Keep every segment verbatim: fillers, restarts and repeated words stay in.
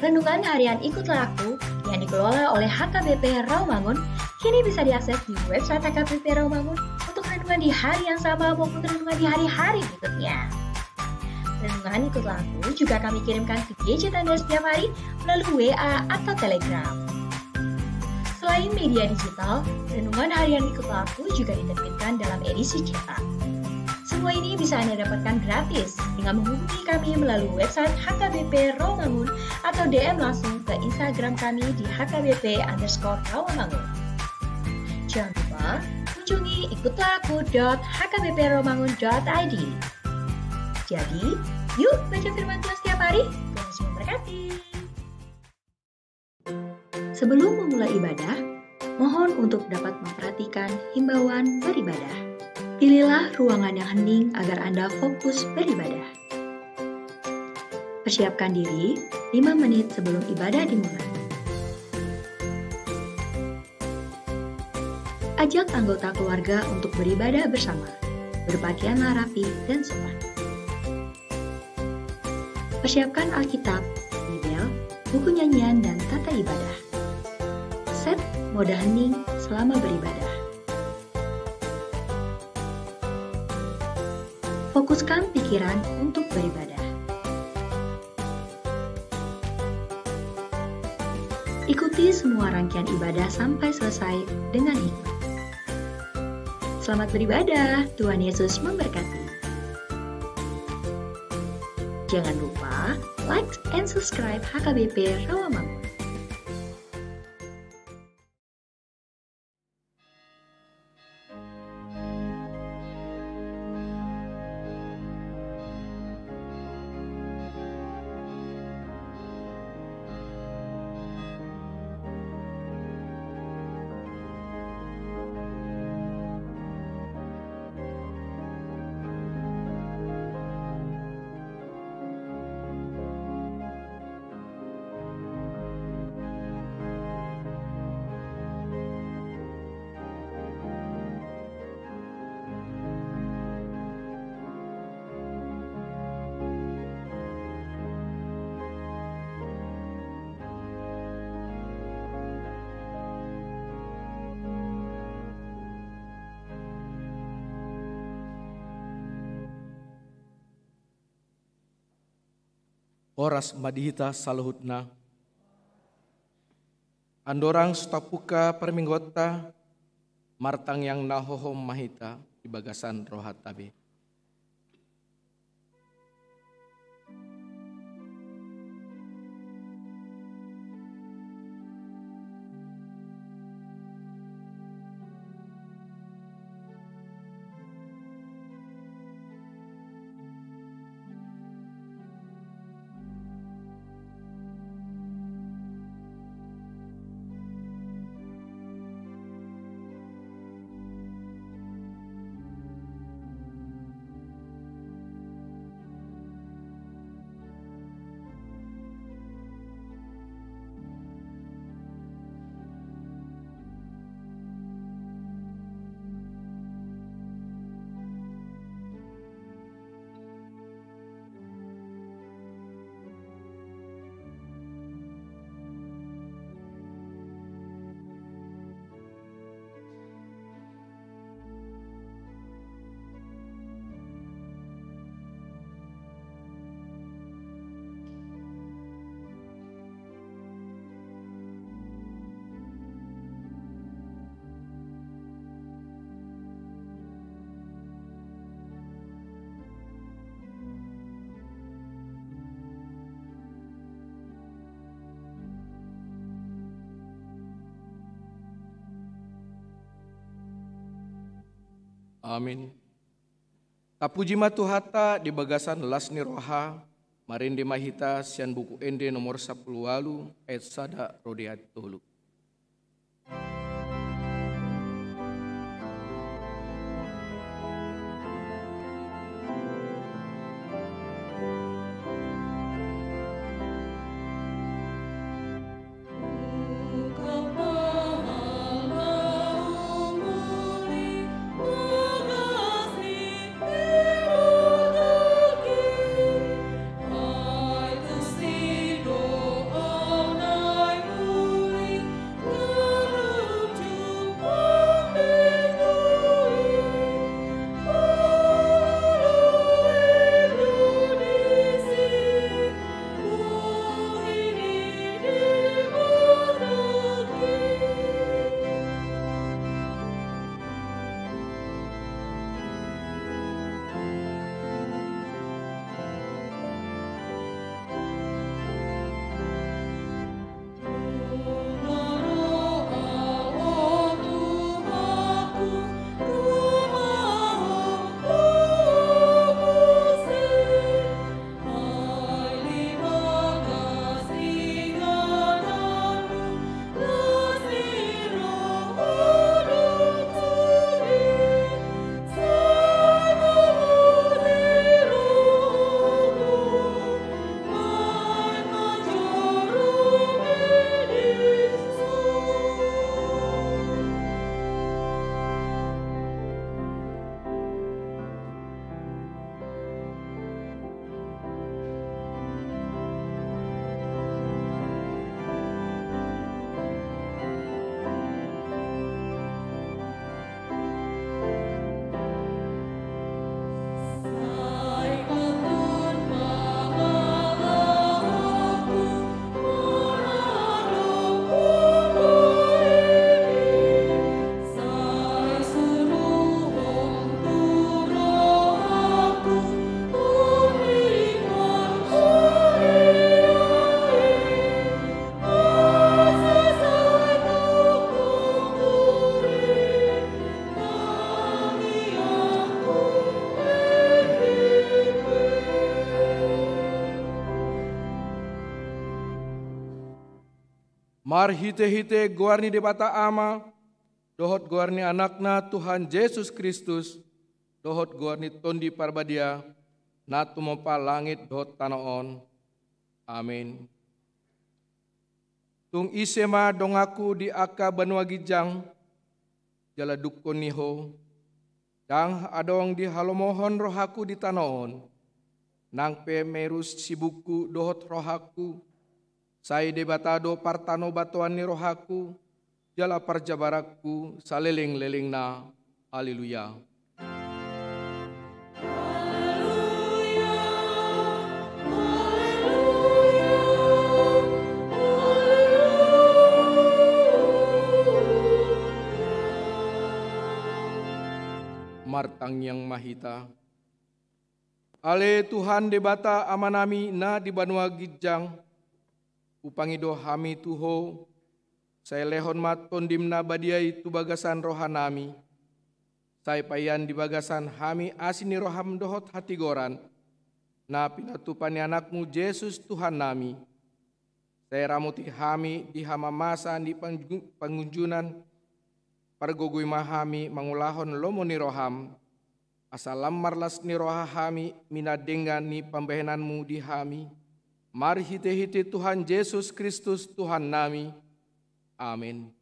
Renungan harian Ikutlah Aku yang dikelola oleh H K B P Rawamangun kini bisa diakses di website H K B P Rawamangun untuk renungan di hari yang sama maupun renungan di hari-hari berikutnya. Renungan Ikutlah Aku juga kami kirimkan ke gadget Anda setiap hari melalui W A atau Telegram. Selain media digital, renungan harian Ikutlah Aku juga diterbitkan dalam edisi cetak. Semua ini bisa Anda dapatkan gratis dengan menghubungi kami melalui website H K B P Rawamangun atau D M langsung ke Instagram kami di H K B P underscore Rawamangun. Jangan lupa kunjungi ikutlah aku dot H K B P rawamangun dot I D. Jadi, yuk baca firman Tuhan setiap hari. Tuhan Yesus memberkati. Sebelum memulai ibadah, mohon untuk dapat memperhatikan himbauan beribadah. Pilihlah ruangan yang hening agar Anda fokus beribadah. Persiapkan diri lima menit sebelum ibadah dimulai. Ajak anggota keluarga untuk beribadah bersama. Berpakaianlah rapi dan sopan. Persiapkan Alkitab, Bibel, buku nyanyian, dan tata ibadah. Set mode hening selama beribadah. Fokuskan pikiran untuk beribadah. Ikuti semua rangkaian ibadah sampai selesai dengan hikmat. Selamat beribadah, Tuhan Yesus memberkati. Jangan lupa like and subscribe H K B P Rawamangun. Horas ma di hita saluhutna. Andorang so tapungka parmingguonta, martangiang na hohom ma hita di bagasan rohanta be. Amin. Tapuji ma Tuhanta di bagasan las ni roha, marende ma hita sian Buku Ende nomor sampulu ualu ayat sada ro di ayat tolu. Marhite-hite goar ni Debata Ama, dohot goar ni Anakna Tuhan Jesus Kristus, dohot goar ni Tondi Parbadia, na tumompa langit dohot tano on. Amin. Tung ise ma donganku di angka banua ginjang, jala dungkon ni ho, ndang adong dihalomohon rohangku di tano on, nang pe merus sibukku dohot rohangku, sai Debata do partanobatoan ni rohangku, jala parjabaranku saleleng-lelengna. Haleluya. Martangiang ma hita. Ale Tuhan Debata Amanami na di banua ginjang, hupangido hami tu Ho, sai lehon ma Tondim na badia i tu bagasan rohanami, sai paihon di bagasan hami asi ni roham dohot hatigoran, na pinatupa ni Anakmu Jesus Tuhannami. Sai ramoti hami di hamamasa ni panju-, pangunjunan, pargogoi ma hami mangulahon lomo ni roham, asa lam marlas ni roha hami minadenggan ni pambahenanmu di hami, marhite-hite Tuhan Jesus Kristus Tuhannami. Amin.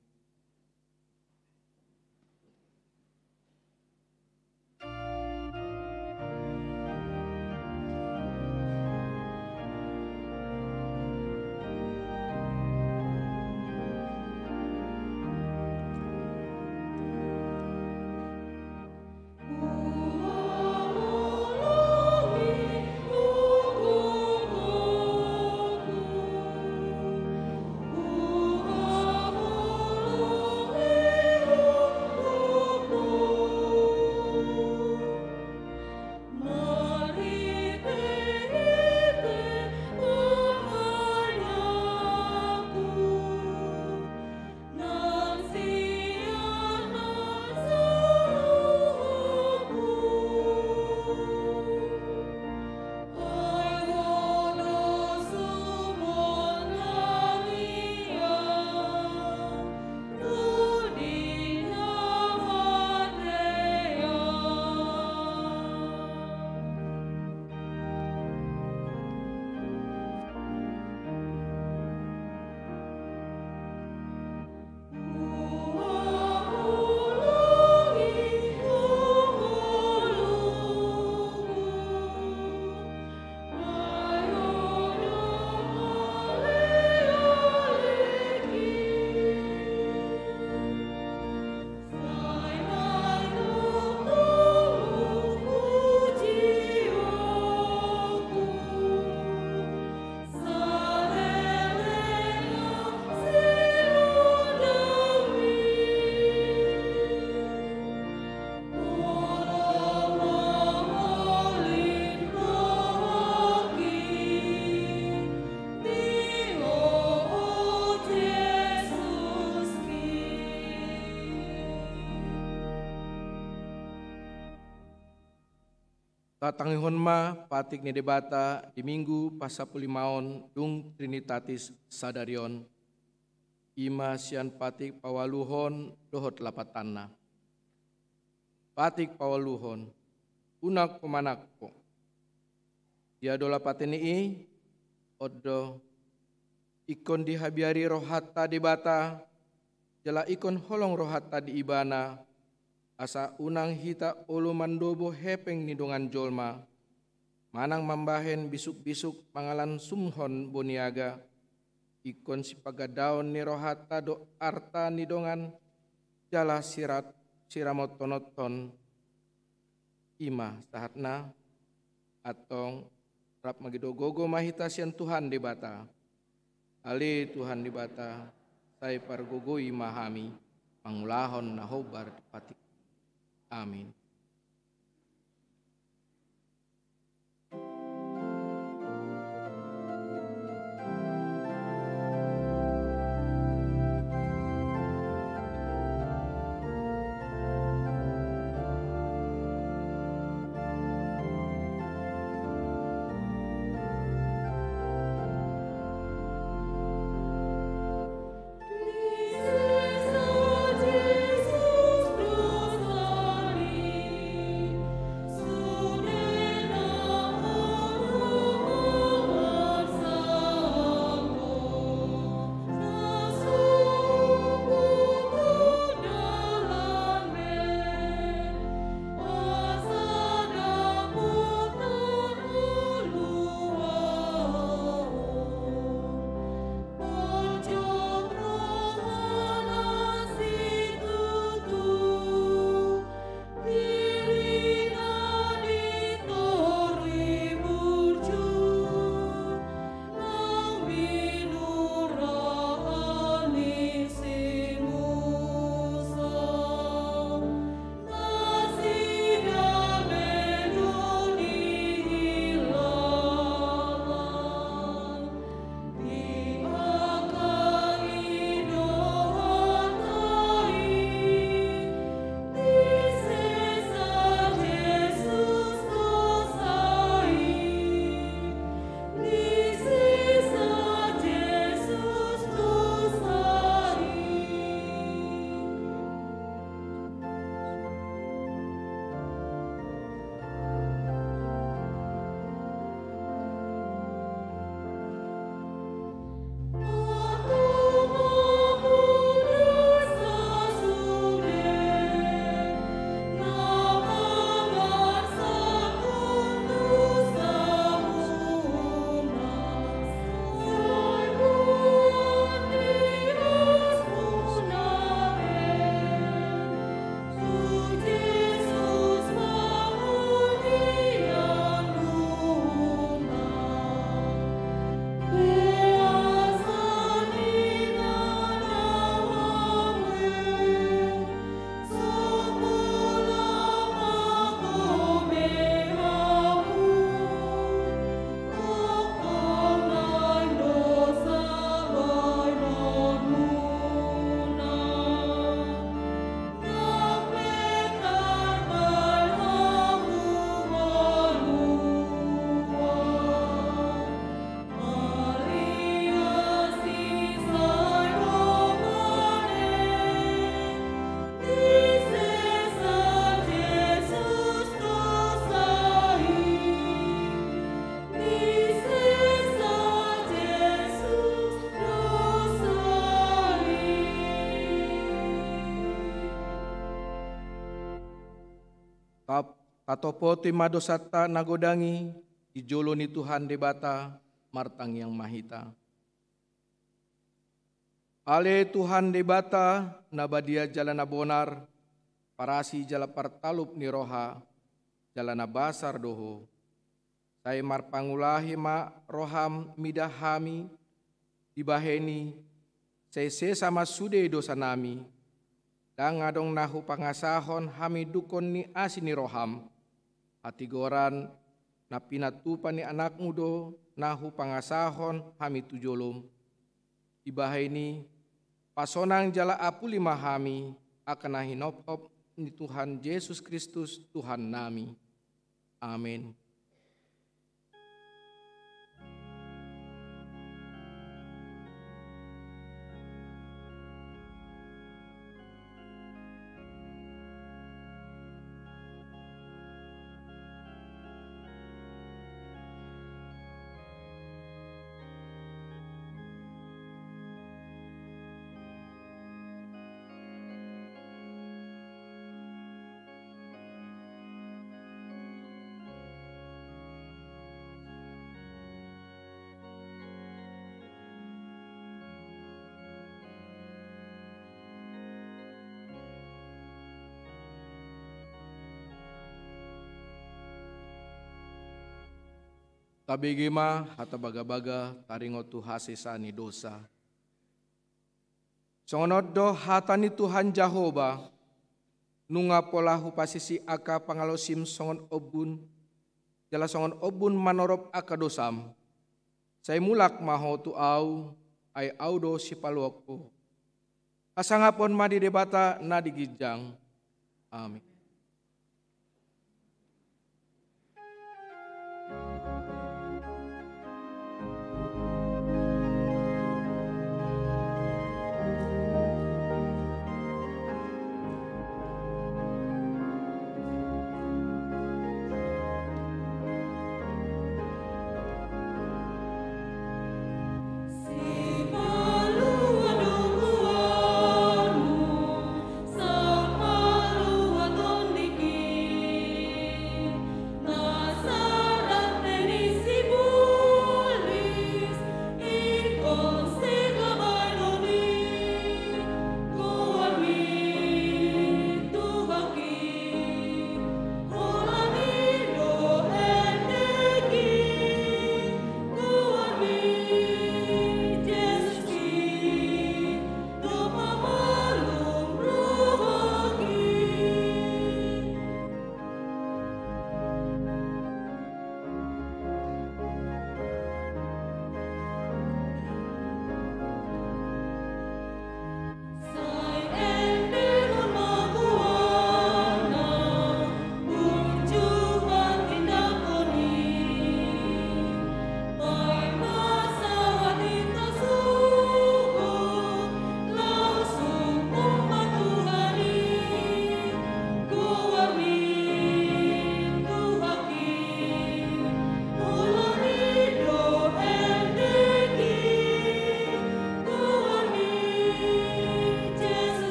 Tatangihon ma patik ni Debata di Minggu pasampululimaon dung Trinitatis sadari on. I ma sian patik paualuhon dohot lapatanna. Patik paualuhon, unang ho manangko. Dia do lapatan ni i? On do, ingkon dihabiari rohanta Debata, jala ingkon holong rohanta di Ibana, asa unang hita olo mandobo hepeng ni dongan jolma, manang mambahen bisuk-bisuk mangalansumhon boniaga, ingkon sipagadaon ni rohanta do arta ni dongan, jala sirat-, siramothon-othon. I ma sahatna, antong rap mangido gogo ma hita sian Tuhan Debata. Ale Tuhan Debata, sai pargogoi ma hami mangulahon na hombar di patik. Amin. Tap-, tatopoti ma dosanta na godang i di jolo ni Tuhan Debata, martangiang ma hita. Ale Tuhan Debata, na badia jala na bonar, parasi jala partalup ni roha, jala na basar do Ho. Sai marpangulahi ma roham mida hami, dibahen i, sai sesa ma sude dosanami. Ndang adong na hupangasahon hami dungkon ni asi ni roham. Hatigoran na pinatupa ni anakmu do na hupangasahon hami tu jolom. Dibahen i, pasonang jala apuli ma hami, angka na hinophop ni Tuhan Jesus Kristus Tuhannami. Amen. Tabege ma hata bagabaga taringot tu hasesaan ni dosa. Songon on do hata ni Tuhan Jahowa: Nunga pola hupasisi angka pangalaosim songon ombun, jala songon ombun manorop angka dosam. Sai mulak ma ho tu Ahu, ai Ahu do sipaluahon ho. Hasangapon ma di Debata na di ginjang. Amin.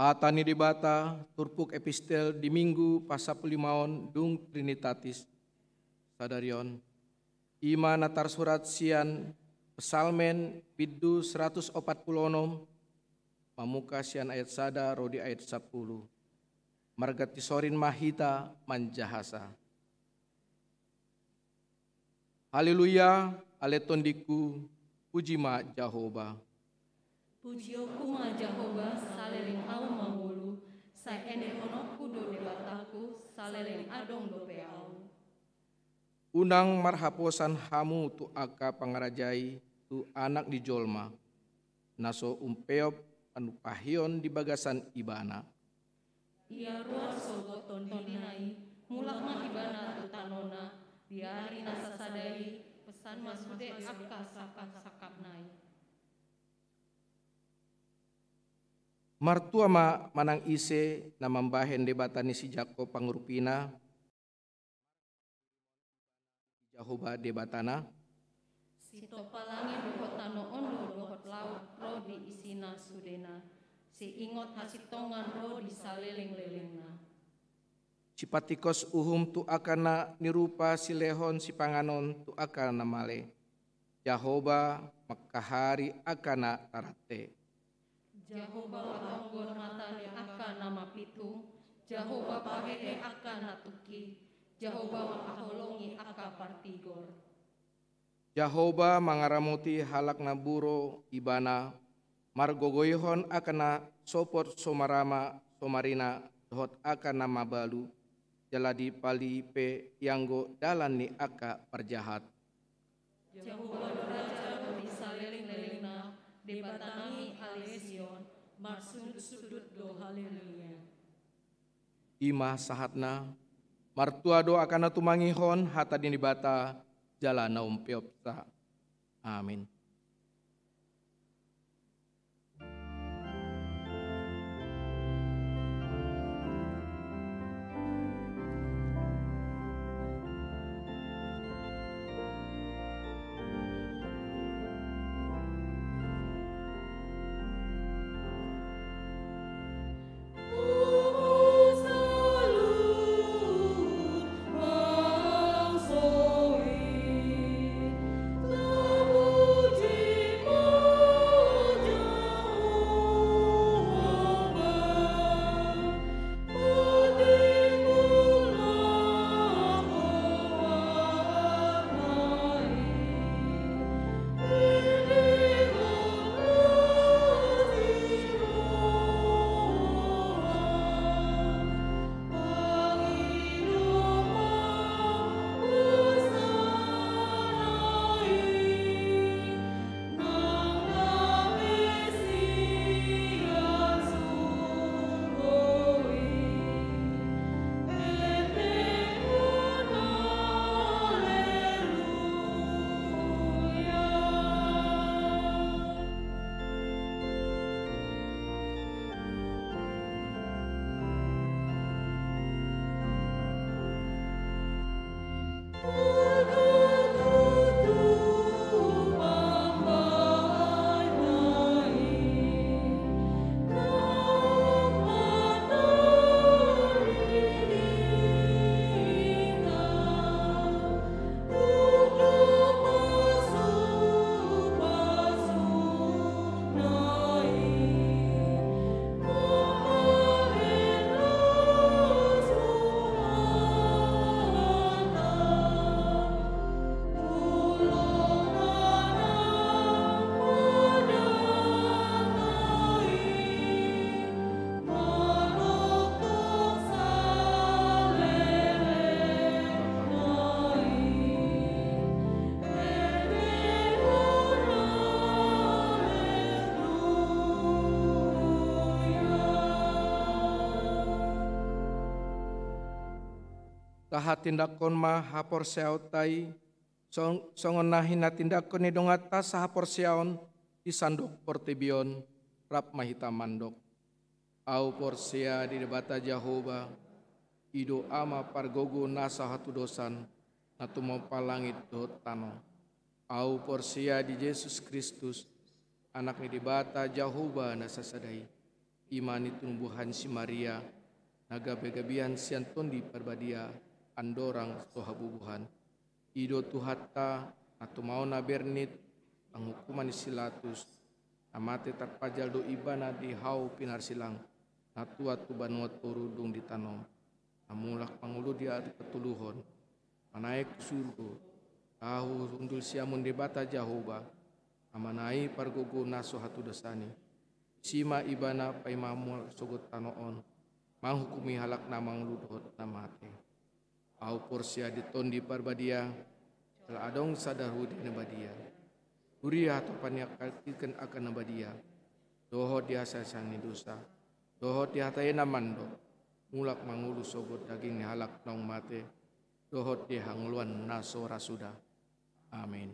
Hata ni Debata, turpuk epistel di Minggu pasampululimaon dung Trinitatis sadari on, i ma na tarsurat sian Psalmen bindu saratus opat pulu onom, mamungka sian ayat sada ro di ayat sampulu. Marganti sorin ma hita manjahasa. Haleluya, ale tondingku, puji ma Jahowa. Pujionku ma Jahowa saleleng ahu mangolu, sai endehononku do Debatangku saleleng adong dope ahu. Unang marhaposan hamu tu angka pangaraja i, tu Anak ni jolma, na so umpeop panumpahion di bagasan Ibana. Ia ruar sogot tondina i, mulak ma Ibana tu tanona, di ari na sasada i, pesan ma sude angka sangkapsangkapna i. Martua ma manang ise na mambahen Debata ni si Jakob pangurupina, Jahowa Debatana, Sitompa langit dohot tano on do dohot laut ro di isina sudena. Siingot hasintongan ro di salelenglelengna. Sipatikos uhum tu angka na nirupa, silehon sipanganon tu angka na male. Jahowa mangkahari angka na tarante. Jahowa mangkaonggot mata ni angka na mapitung. Jahowa pahehe angka na tungki. Jahowa mangkaholongi angka partigor. Jahowa mangaramoti halak na buro Ibana, margogoihon angka na sopot so marama so marina dohot angka na mabalu, jala dipalipe ianggo dalan ni angka parjahat. Jahowa do raja ro di salelenglelengna. Debatanami ale Sion, marsundutsundut do haleluya. I ma sahatna. Martua do angka na tumangihon hata ni Debata jala na umpeopsa. Amin. Tahatindangkon ma haporseaonta i, song-, songon na hinatindangkon ni donganta sahaporseaon di sandok portibi on, rap ma hita mandok. Ahu porsea di Debata Jahowa, i do Ama pargogo na so hatudosan, na tumompa langit dohot tano. Ahu porsea di Jesus Kristus, Anak ni Debata Jahowa na sasada i. I ma na tinubuhon si Maria, na gabegabean sian Tondi Parbadia, andorang so habubuhan. I do Tuhanta, na tumaon na bernit, panghukuman ni si Pilatus, na mate tarpajal do Ibana di hau pinarsilang, na tuat tu banua toru dung ditanom, na mulak mangolu di ari patoluhon, manaek tu surgo, laho hundul siamun Debata Jahowa, Amana i pargogo na so hatudosan i. Disi ma Ibana paima mulak sogot tano on, manghukumi halak na mangolu dohot na mate. Ahu porsea di Tondi Parbadia, jala adong sada Huria na badia, huria hatopan ni angka tingki angka na badia, dohot di hasesaan ni dosa, dohot di hata na mandok, mulak mangolu sogot daging ni halak naung mate, dohot di hangoluan na so ra suda. Amin.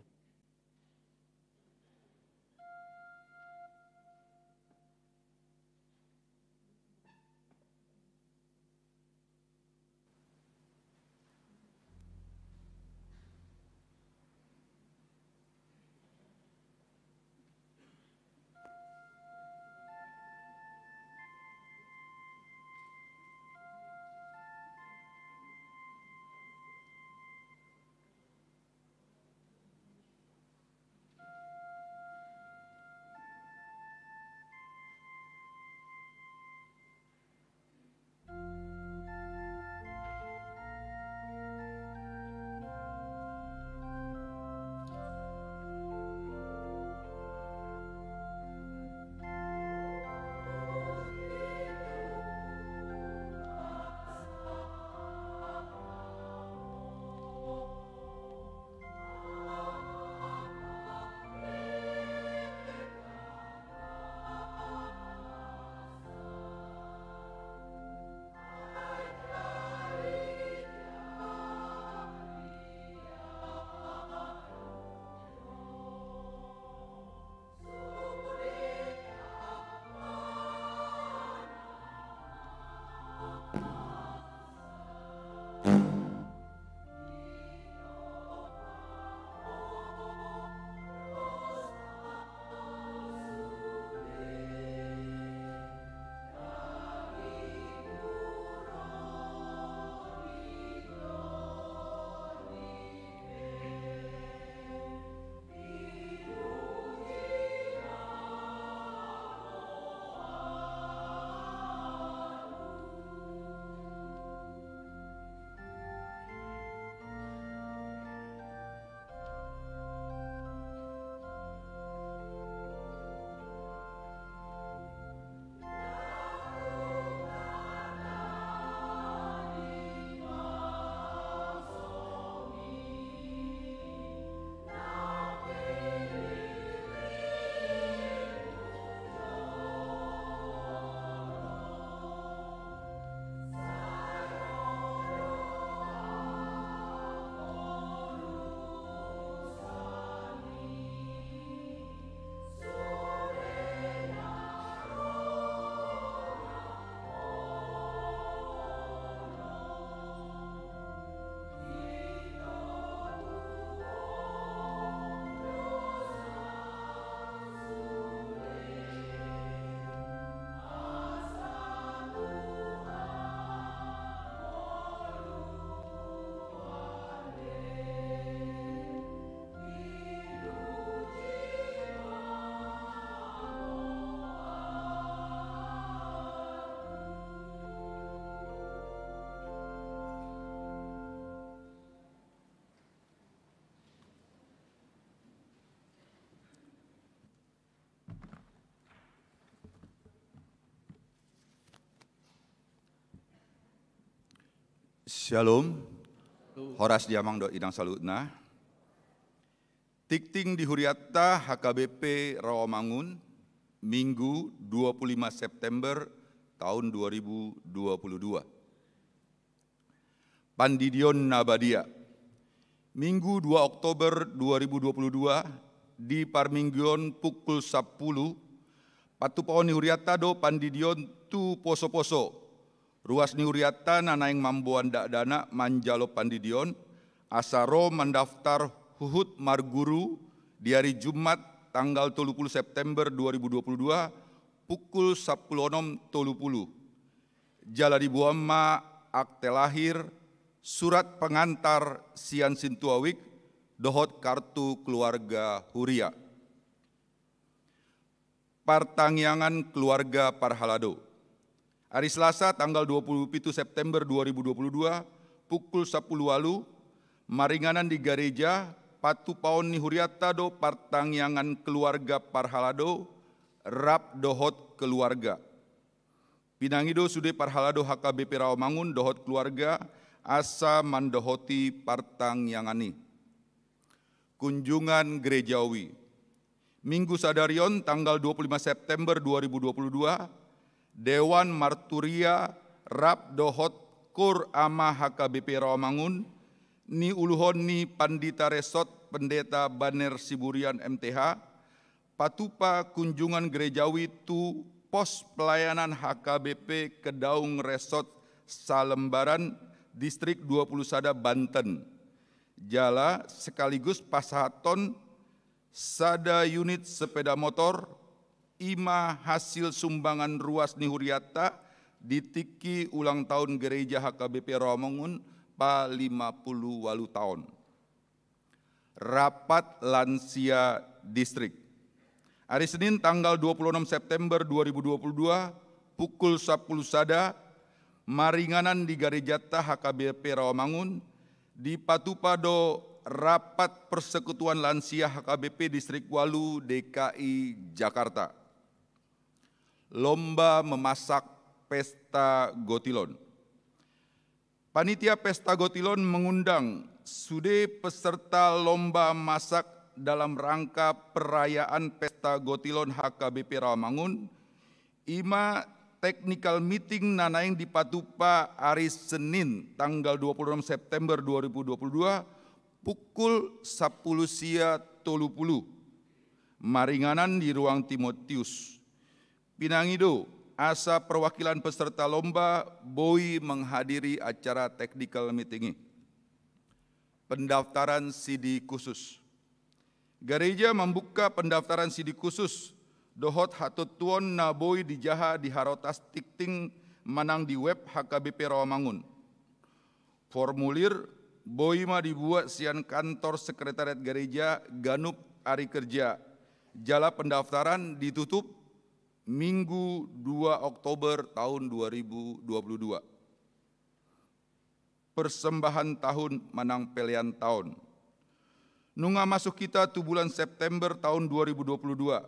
Shalom. Horas di amang dohot inang saluhutna. Tingting di hurianta H K B P Rawamangun, Minggu dua puluh lima September tahun dua ribu dua puluh dua. Pandidion na badia. Minggu dua Oktober dua ribu dua puluh dua, di parmingguon pukul sampulu, patupaon ni hurianta do pandidion tu poso-poso. Ruas ni hurianta na naeng mamboan dakdanak manjalo pandidion, asa ro mandaftar huhut marguru di ari Jumat tanggal tolu puluh September dua ribu dua puluh dua, pukul sampulu onom tolu puluh. Jala diboan ma akte lahir, surat pengantar sian sintua wijk, dohot kartu keluarga huria. Partangiangan keluarga parhalado. Ari Selasa tanggal dua puluh pitu September dua ribu dua puluh dua, pukul sampulu ualu, maringanan di gareja, patupaon ni hurianta do partangiangan keluarga parhalado, rap dohot keluarga. Pinangido sude parhalado H K B P Rawamangun dohot keluarga asa mandohoti partangiangan i. Kunjungan gerejawi. Minggu sadari on tanggal dua puluh lima September dua ribu dua puluh dua, Dewan Marturia rap dohot Koor Ama H K B P Rawamangun, niuluhon ni Pandita Resort Pendeta Banner Siburian M T H, patupa kunjungan gerejawi tu pos pelayanan H K B P Kedaung Resort Salembaran, Distrik dua puluh sada Banten. Jala sekaligus pasahathon sada unit sepeda motor, i ma hasil sumbangan ruas ni hurianta di tingki ulang tahun gereja H K B P Rawamangun palima pulu ualu taon. Rapat lansia distrik. Ari Senin tanggal dua puluh onom September dua ribu dua puluh dua, pukul sampulu sada, maringanan di garejanta H K B P Rawamangun, dipatupa do rapat persekutuan lansia H K B P Distrik ualu D K I Jakarta. Lomba memasak pesta gotilon. Panitia pesta gotilon mengundang sude peserta lomba masak dalam rangka perayaan pesta gotilon H K B P Rawamangun, i ma technical meeting na naeng dipatupa ari Senin tanggal dua puluh onom September dua ribu dua puluh dua, pukul sampulu sia tolu puluh, maringanan di ruang Timotius. Pinangido asa perwakilan peserta lomba boi menghadiri acara technical meeting i. Pendaftaran sidi khusus. Gareja mambuka pendaftaran sidi khusus dohot hatontuon na boi dijaha di harotas tingting manang di web H K B P Rawamangun. Formulir boi ma dibuat sian kantor sekretariat gareja ganup ari kerja. Jala pendaftaran ditutup Minggu dua Oktober tahun dua ribu dua puluh dua. Persembahan tahun manang pelean taon. Nunga masuk hita tu bulan September tahun dua ribu dua puluh dua.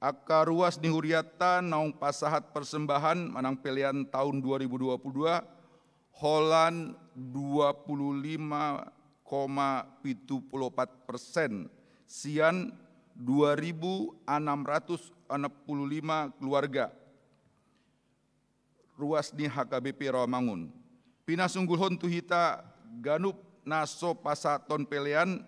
Angka ruas ni hurianta naung pasahat persembahan manang pelean taon dua ribu dua puluh dua, holan dua puluh lima koma pitu puluh opat persen sian dua ribu enam ratus enam puluh lima keluarga ruas ni H K B P Rawamangun. Pinasunggulhon tu hita ganup na so pasahathon pelean,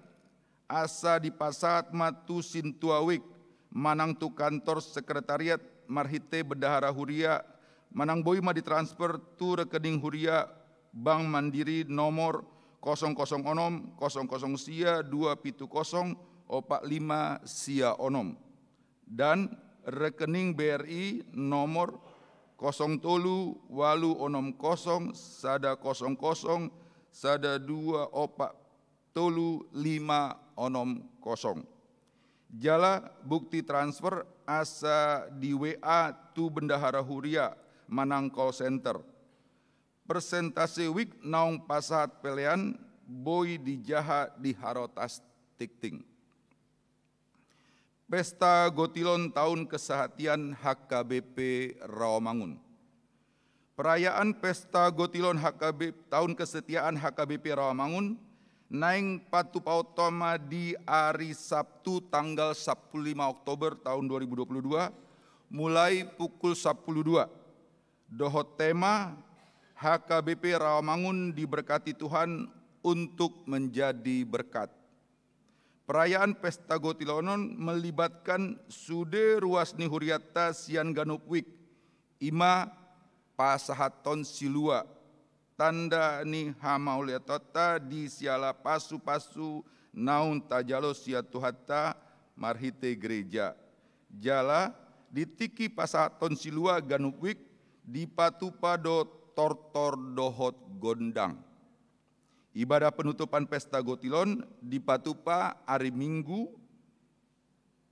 asa dipasahat ma tu sintua wijk manang tu kantor sekretariat marhite bendahara huria, manang boi ma ditransfer tu rekening huria Bank Mandiri nomor kosong kosong onom kosong kosong sia dua pitu kosong opat lima sia onom, dan rekening B R I nomor kosong tolu ualu onom kosong sada kosong kosong sada dua opat tolu lima onom kosong. Jala bukti transfer asa di W A tu bendahara huria manang call center. Persentase wijk naung pasahat pelean boi dijaha di harotas tingting. Pesta gotilon taon kesehatian H K B P Rawamangun. Perayaan Pesta Gotilon H K B, Tahun Kesetiaan H K B P Rawamangun, naeng patupaonta ma di ari Sabtu tanggal sampulu lima Oktober tahun dua ribu dua puluh dua, mulai pukul sampulu dua. Dohot tema, H K B P Rawamangun diberkati Tuhan untuk menjadi berkat. Perayaan Pesta Gotilon on melibatkan sude ruas ni hurianta sian ganup wijk, i ma pasahathon silua, tanda ni hamauliateonta di siala pasupasu naung tajalo sian Tuhanta marhite gereja. Jala di tingki pasahathon silua ganup wijk dipatupa do tortor dohot gondang. Ibadah penutupan Pesta Gotilon dipatupa ari Minggu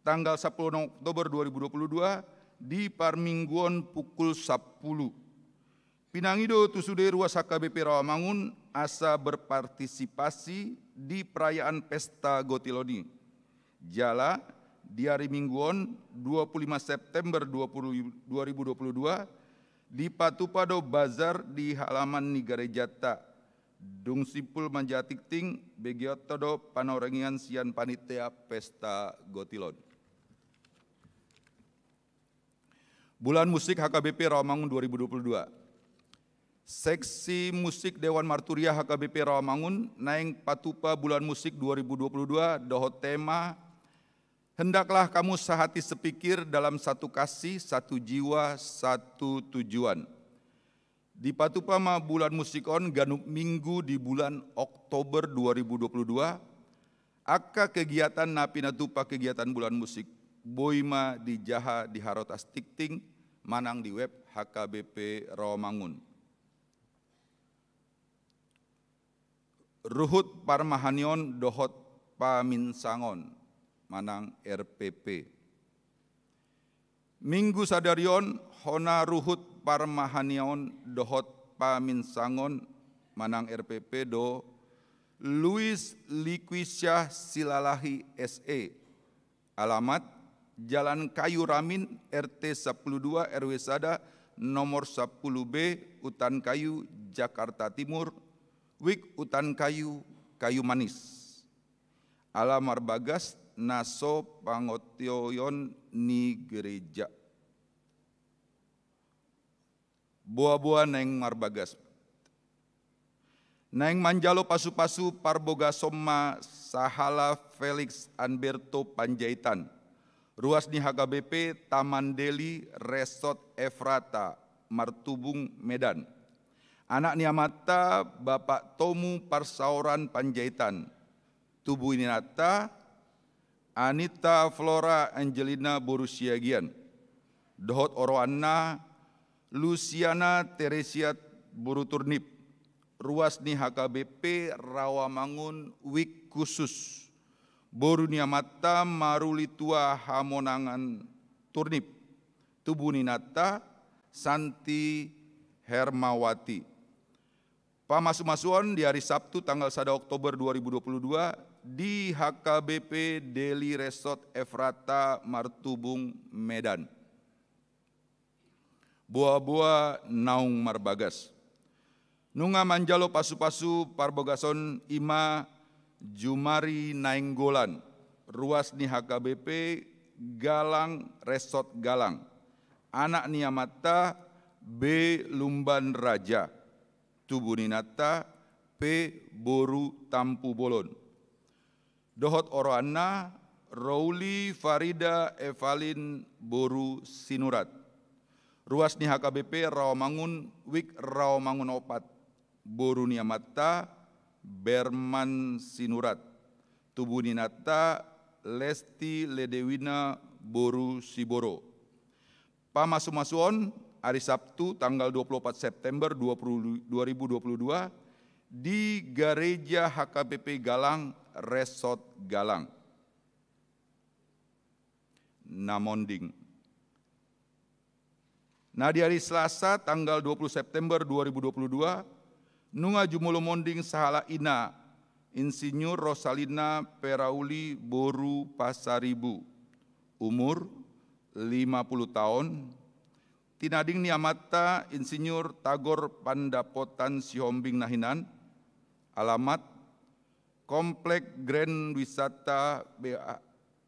tanggal sampulu onom Oktober dua ribu dua puluh dua di parmingguon pukul sampulu. Pinangido tu sude ruas H K B P Rawamangun asa berpartisipasi di perayaan Pesta Gotilon i. Jala di ari Mingguon dua puluh lima September dua puluh, dua ribu dua puluh dua dipatupa do bazar di halaman ni garejanta. Dung simpul manjaha tingting, begeonta do panorangian sian panitia Pesta Gotilon. Bulan Musik H K B P Rawamangun dua ribu dua puluh dua. Seksi musik Dewan Marturia H K B P Rawamangun naeng patupa bulan musik dua ribu dua puluh dua dohot tema, Hendaklah kamu sehati sepikir dalam satu kasih, satu jiwa, satu tujuan. Dipatupa ma bulan musik on ganup Minggu di bulan Oktober dua ribu dua puluh dua. Angka kegiatan na pinatupa kegiatan bulan musik boi ma dijaha di harotas tingting manang di web H K B P Rawamangun. Ruhut parmahanion dohot paminsangon manang R P P. Minggu sadari on hona ruhut parmahanion dohot paminsangon manang R P P do Luis Liquisiah Silalahi S E. Alamat, Jalan Kayu Ramin, R T sampulu dua, R W sada, nomor sampulu B, Utan Kayu, Jakarta Timur, wijk Utan Kayu, Kayu Manis. Ala marbagas na so pangotoion ni gereja. Boaboa naeng marbagas. Naeng manjalo pasupasu parbogason ma sahala Felix Anberto Panjaitan, ruas ni H K B P Taman Deli, Resort Efrata, Martubung, Medan. Anak ni amanta Bapak Tomu Parsaoran Panjaitan, tubu ni inanta Anita Flora Angelina boru Siagian, dohot oroanna Luciana Teresia boru Turnip, ruas ni H K B P Rawamangun, wijk Khusus, boru ni amanta Maruli Tua Hamonangan Turnip, tubu ni inanta Santi Hermawati. Pamasumasuon di ari Sabtu tanggal sada Oktober dua ribu dua puluh dua di H K B P Deli Resort Efrata Martubung, Medan. Boaboa naung marbagas. Nunga manjalo pasupasu parbogason i ma Jumari Nainggolan, ruas ni H K B P Galang, Resort Galang. Anak ni amanta B Lumban Raja, tubu ni inanta P boru Tampubolon, dohot oroanna Rouli Farida Evalin boru Sinurat, ruas ni H K B P Rawamangun, wijk Rawamangun Opat, boru ni amanta Berman Sinurat, tubu ni inanta Lesti Ledewina boru Siboro. Pamasumasuon, ari Sabtu tanggal dua puluh opat September dua puluh, dua ribu dua puluh dua di Gareja H K B P Galang, Resort Galang. Na monding. Na di ari Selasa tanggal dua puluh September dua ribu dua puluh dua, nunga jumolo monding sahala ina, Insinyur Rosalina Perauli boru Pasaribu, umur lima puluh taon, Tinading ni amanta Insinyur Tagor Pandapotan Sihombing na hinan, alamat Komplek Grand Wisata B A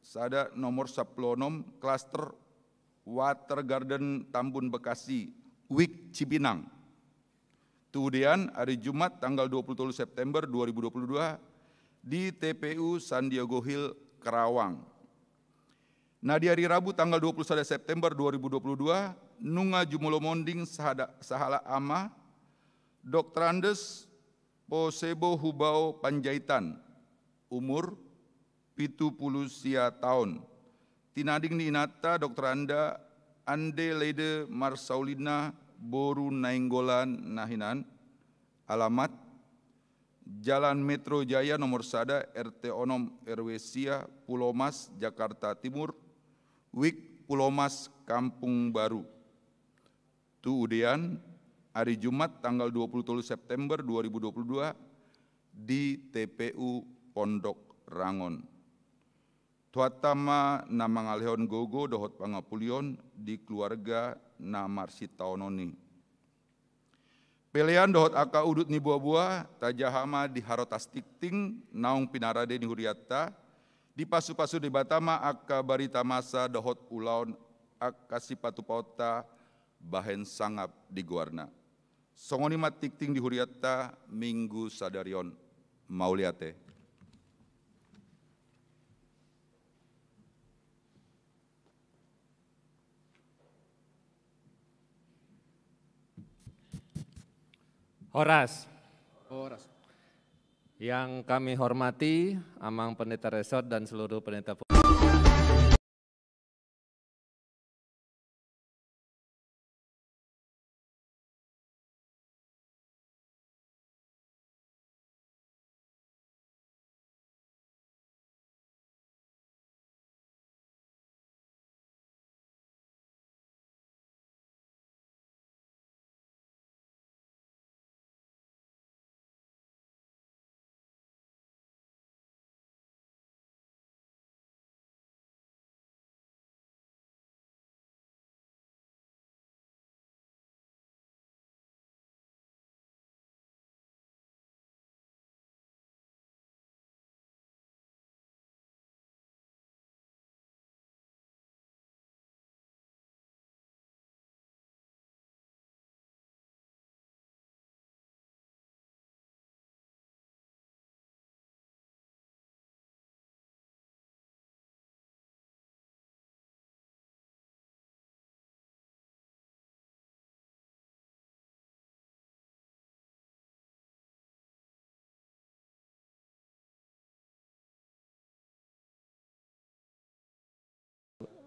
sada nomor sampulu onom, klaster Water Garden Tambun Bekasi, Wik Cipinang. Tu Udean, hari Jumat tanggal dua puluh tolu September dua ribu dua puluh dua di T P U San Diego Hill, Karawang. Na di hari Rabu tanggal dua puluh sada September dua ribu dua puluh dua, nunga jumolo monding sahada-, sahalak ama, Doktorandes Posebo Hubao Panjaitan, umur pitu puluh sia taon. Tinading ni inanta Doktoranda Ande Lede Marsaulina boru Nainggolan na hinan, alamat Jalan Metro Jaya nomor sada, R T onom, R W sia, Pulomas, Jakarta Timur, Wik Pulomas, Kampung Baru. Tu Udean, hari Jumat tanggal dua puluh tolu September dua ribu dua puluh dua di T P U Pondok Rangon. Tuhanta ma na mangalehon gogo dohot pangapulion di keluarga na marsitaonon i. Pelean dohot angka udut ni boaboa, tajaha ma di harotas tingting naung pinarade ni hurianta, dipasupasu Debata ma angka barita masa dohot ulaon angka sipatupaonta bahen sangap di goarna. Songon i ma tingting di hurianta Minggu sadari on. Mauliate. Horas. Horas. Yang kami hormati Amang Pendeta Resort dan seluruh pendeta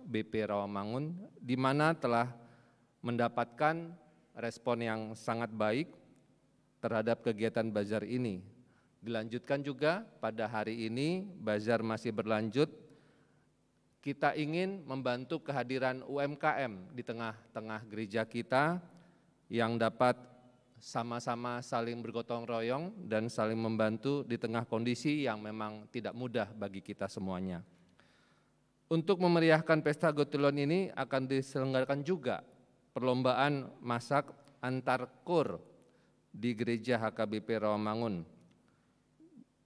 B P Rawamangun, di mana telah mendapatkan respon yang sangat baik terhadap kegiatan bazar ini. Dilanjutkan juga pada hari ini, bazar masih berlanjut. Kita ingin membantu kehadiran U M K M di tengah-tengah gereja kita yang dapat sama-sama saling bergotong royong dan saling membantu di tengah kondisi yang memang tidak mudah bagi kita semuanya. Untuk memeriahkan Pesta Gotilon ini akan diselenggarakan juga perlombaan masak antar kur di Gereja H K B P Rawamangun.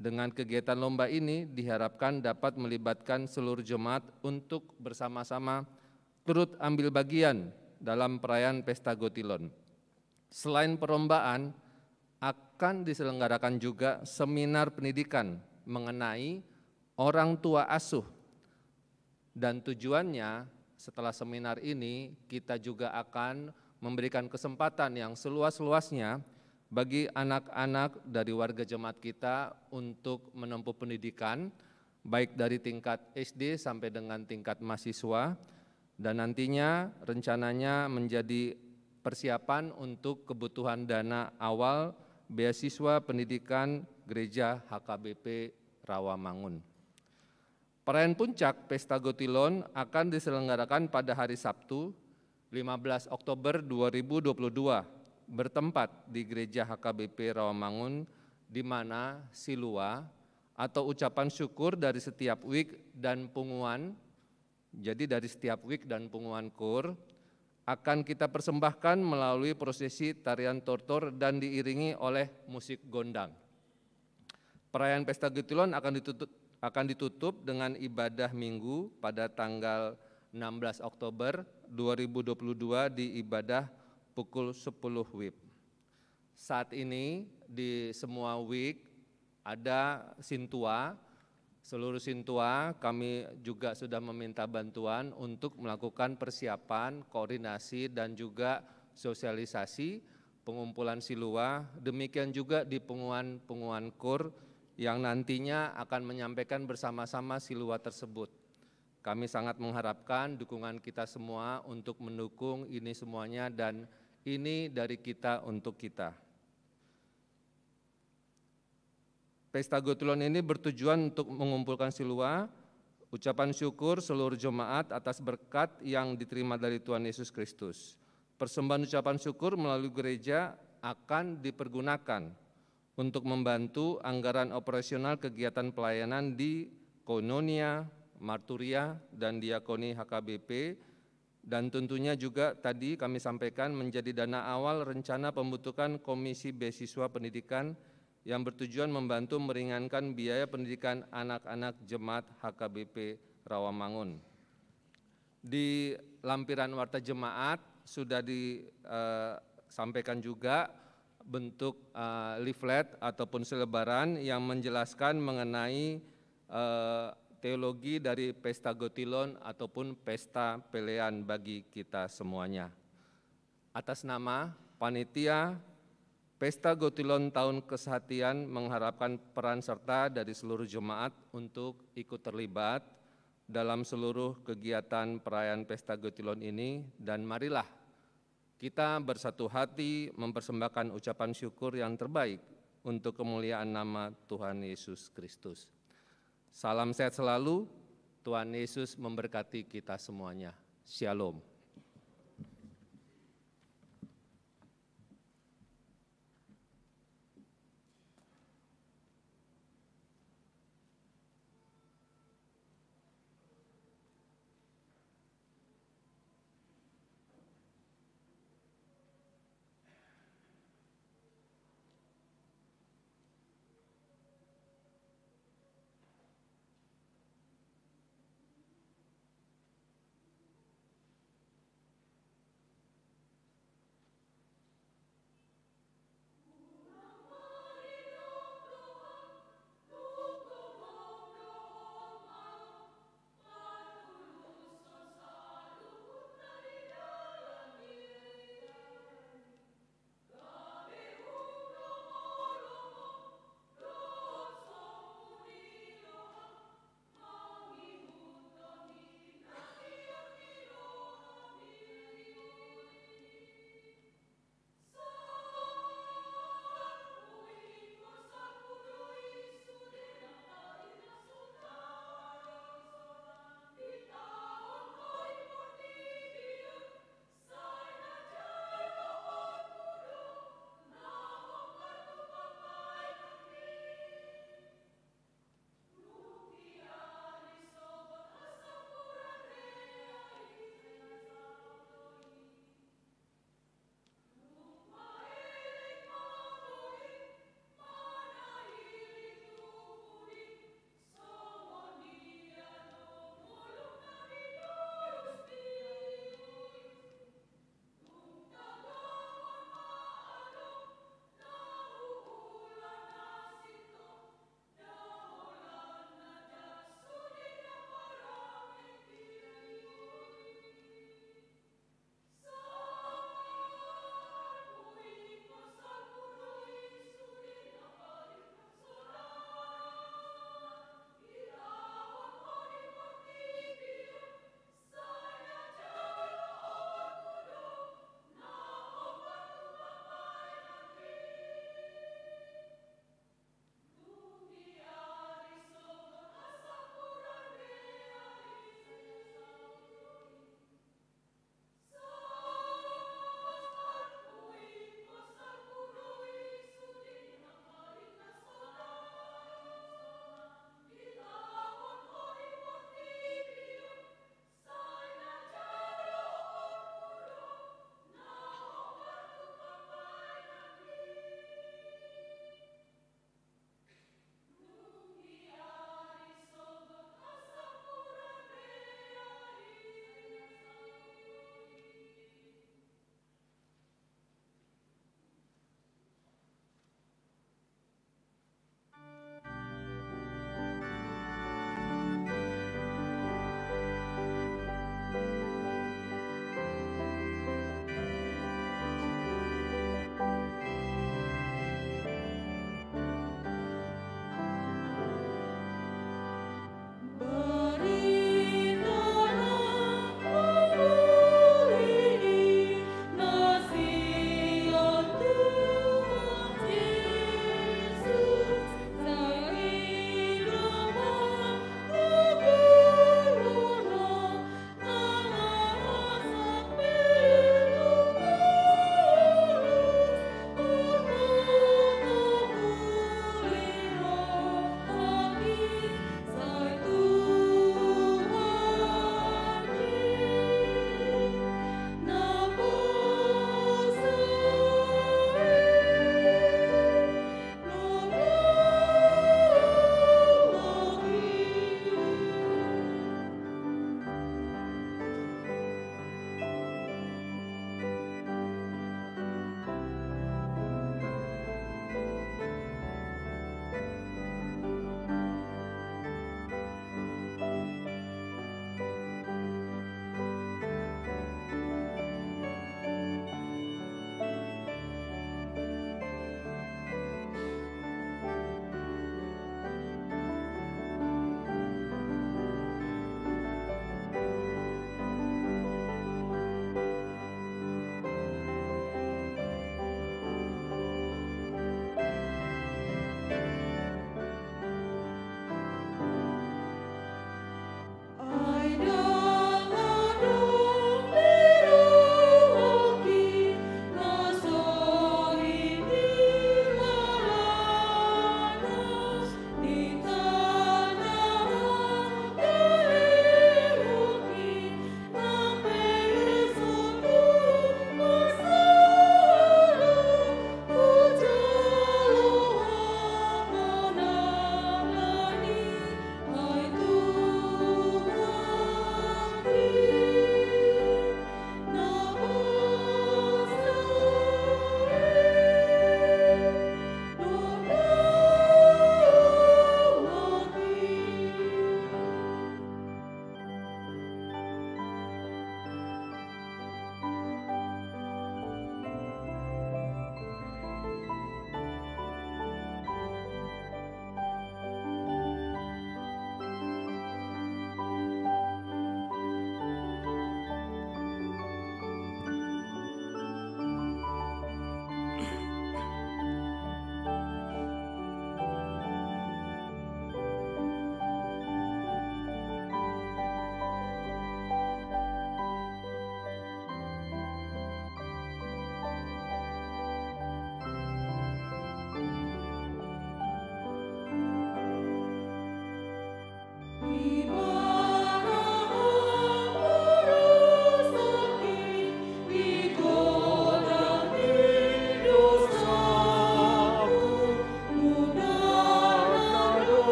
Dengan kegiatan lomba ini diharapkan dapat melibatkan seluruh jemaat untuk bersama-sama turut ambil bagian dalam perayaan Pesta Gotilon. Selain perlombaan, akan diselenggarakan juga seminar pendidikan mengenai orang tua asuh. Dan tujuannya, setelah seminar ini, kita juga akan memberikan kesempatan yang seluas-luasnya bagi anak-anak dari warga jemaat kita untuk menempuh pendidikan, baik dari tingkat S D sampai dengan tingkat mahasiswa, dan nantinya rencananya menjadi persiapan untuk kebutuhan dana awal beasiswa pendidikan Gereja H K B P Rawamangun. Perayaan puncak Pesta Gotilon akan diselenggarakan pada hari Sabtu, lima belas Oktober dua ribu dua puluh dua, bertempat di Gereja H K B P Rawamangun, di mana silua atau ucapan syukur dari setiap wik dan punguan, jadi dari setiap wik dan punguan kur, akan kita persembahkan melalui prosesi tarian tortor dan diiringi oleh musik gondang. Perayaan Pesta Gotylon akan ditutup, akan ditutup dengan ibadah Minggu pada tanggal enam belas Oktober dua ribu dua puluh dua di ibadah pukul sepuluh wib. Saat ini di semua wib ada sintua. Seluruh sintua, kami juga sudah meminta bantuan untuk melakukan persiapan, koordinasi, dan juga sosialisasi pengumpulan silua. Demikian juga di punguan-punguan kur yang nantinya akan menyampaikan bersama-sama silua tersebut. Kami sangat mengharapkan dukungan kita semua untuk mendukung ini semuanya, dan ini dari kita untuk kita. Pesta Gotylon ini bertujuan untuk mengumpulkan silua, ucapan syukur seluruh jemaat atas berkat yang diterima dari Tuhan Yesus Kristus. Persembahan ucapan syukur melalui gereja akan dipergunakan untuk membantu anggaran operasional kegiatan pelayanan di Koinonia, Marturia, dan Diakoni H K B P, dan tentunya juga tadi kami sampaikan menjadi dana awal rencana pembentukan Komisi Beasiswa Pendidikan yang bertujuan membantu meringankan biaya pendidikan anak-anak jemaat H K B P Rawamangun. Di lampiran warta jemaat sudah disampaikan juga bentuk, eh, leaflet ataupun selebaran yang menjelaskan mengenai, eh, teologi dari Pesta Gotylon ataupun pesta pelean bagi kita semuanya. Atas nama panitia Pesta Gotylon tahun kesehatian mengharapkan peran serta dari seluruh jemaat untuk ikut terlibat dalam seluruh kegiatan perayaan Pesta Gotylon ini, dan marilah kita bersatu hati mempersembahkan ucapan syukur yang terbaik untuk kemuliaan nama Tuhan Yesus Kristus. Salam sehat selalu, Tuhan Yesus memberkati kita semuanya. Shalom.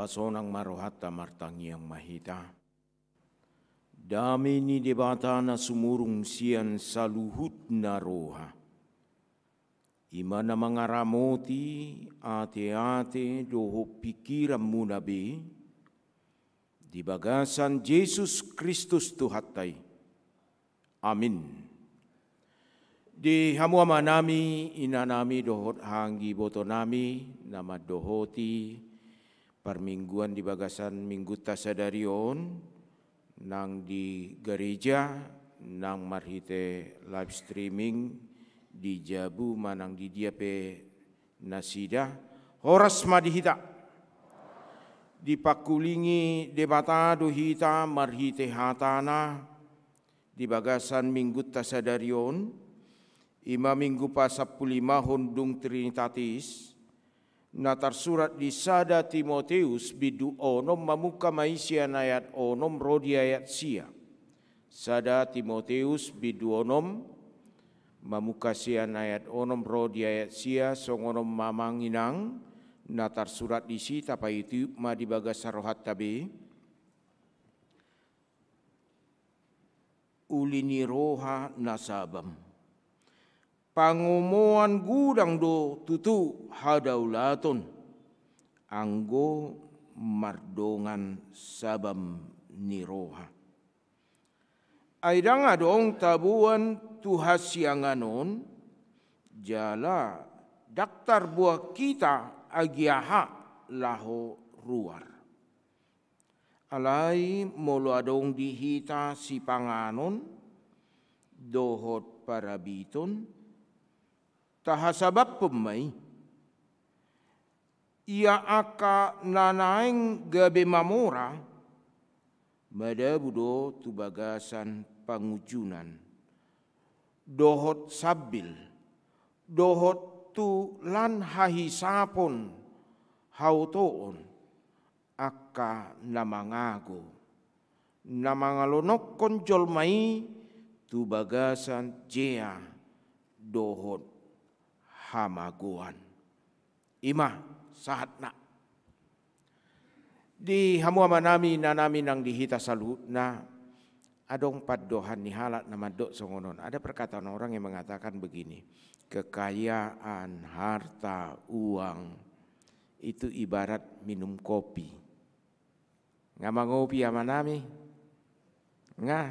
Pasonang ma rohanta, martangiang ma hita. Dame ni Debata na sumurung sian saluhutna roha, i ma na mangaramoti ateate dohot pingkiranmuna be, di bagasan Jesus Kristus Tuhanta i. Amin. Di hamu amanami, inanami dohot hanggibotonami na mandohoti parmingguan di bagasan minggunta sadari on, nang di gareja, nang marhite live streaming di jabu manang di dia pe nasida, horas ma di hita. Dipangkulingi Debata do hita marhite hatana di bagasan minggunta sadari on, i ma minggu pasampululimahon dung Trinitatis, na tarsurat di sada Timoteus bindu onom, mamungka ma i sian ayat onom ro di ayat sia. Sada Timoteus bindu onom, mamungka sian ayat onom ro di ayat sia, songon on ma amang inang na tarsurat disi, tapaihutihut ma di bagasan rohanta be. Uli ni roha na sabam. Pangomoan godang do tutu hadaulaton, anggo mardongan sabam ni roha. Ai ndang adong taboan tu hasiangan on, jala ndang tarboan hita agia aha laho ruar. Alai molo adong di hita sipanganon dohot parabiton, tahasabamhon ma i. Ia angka na naeng gabe mamora, madabu do tu bagasan pangunjunan, dohot sambil, dohot tu lan hahisapon, haotoon, angka na mangago, na mangalonokkon jolma i tu bagasan jea dohot hamagoan. I ma sahatna. Di hamu amanami, inanami nang di hita saluhutna, adong pandohan ni halak na mandok songon on. Ada perkataan orang yang mengatakan begini, kekayaan, harta, uang, itu ibarat minum kopi. Nga mangopi amanami? Nga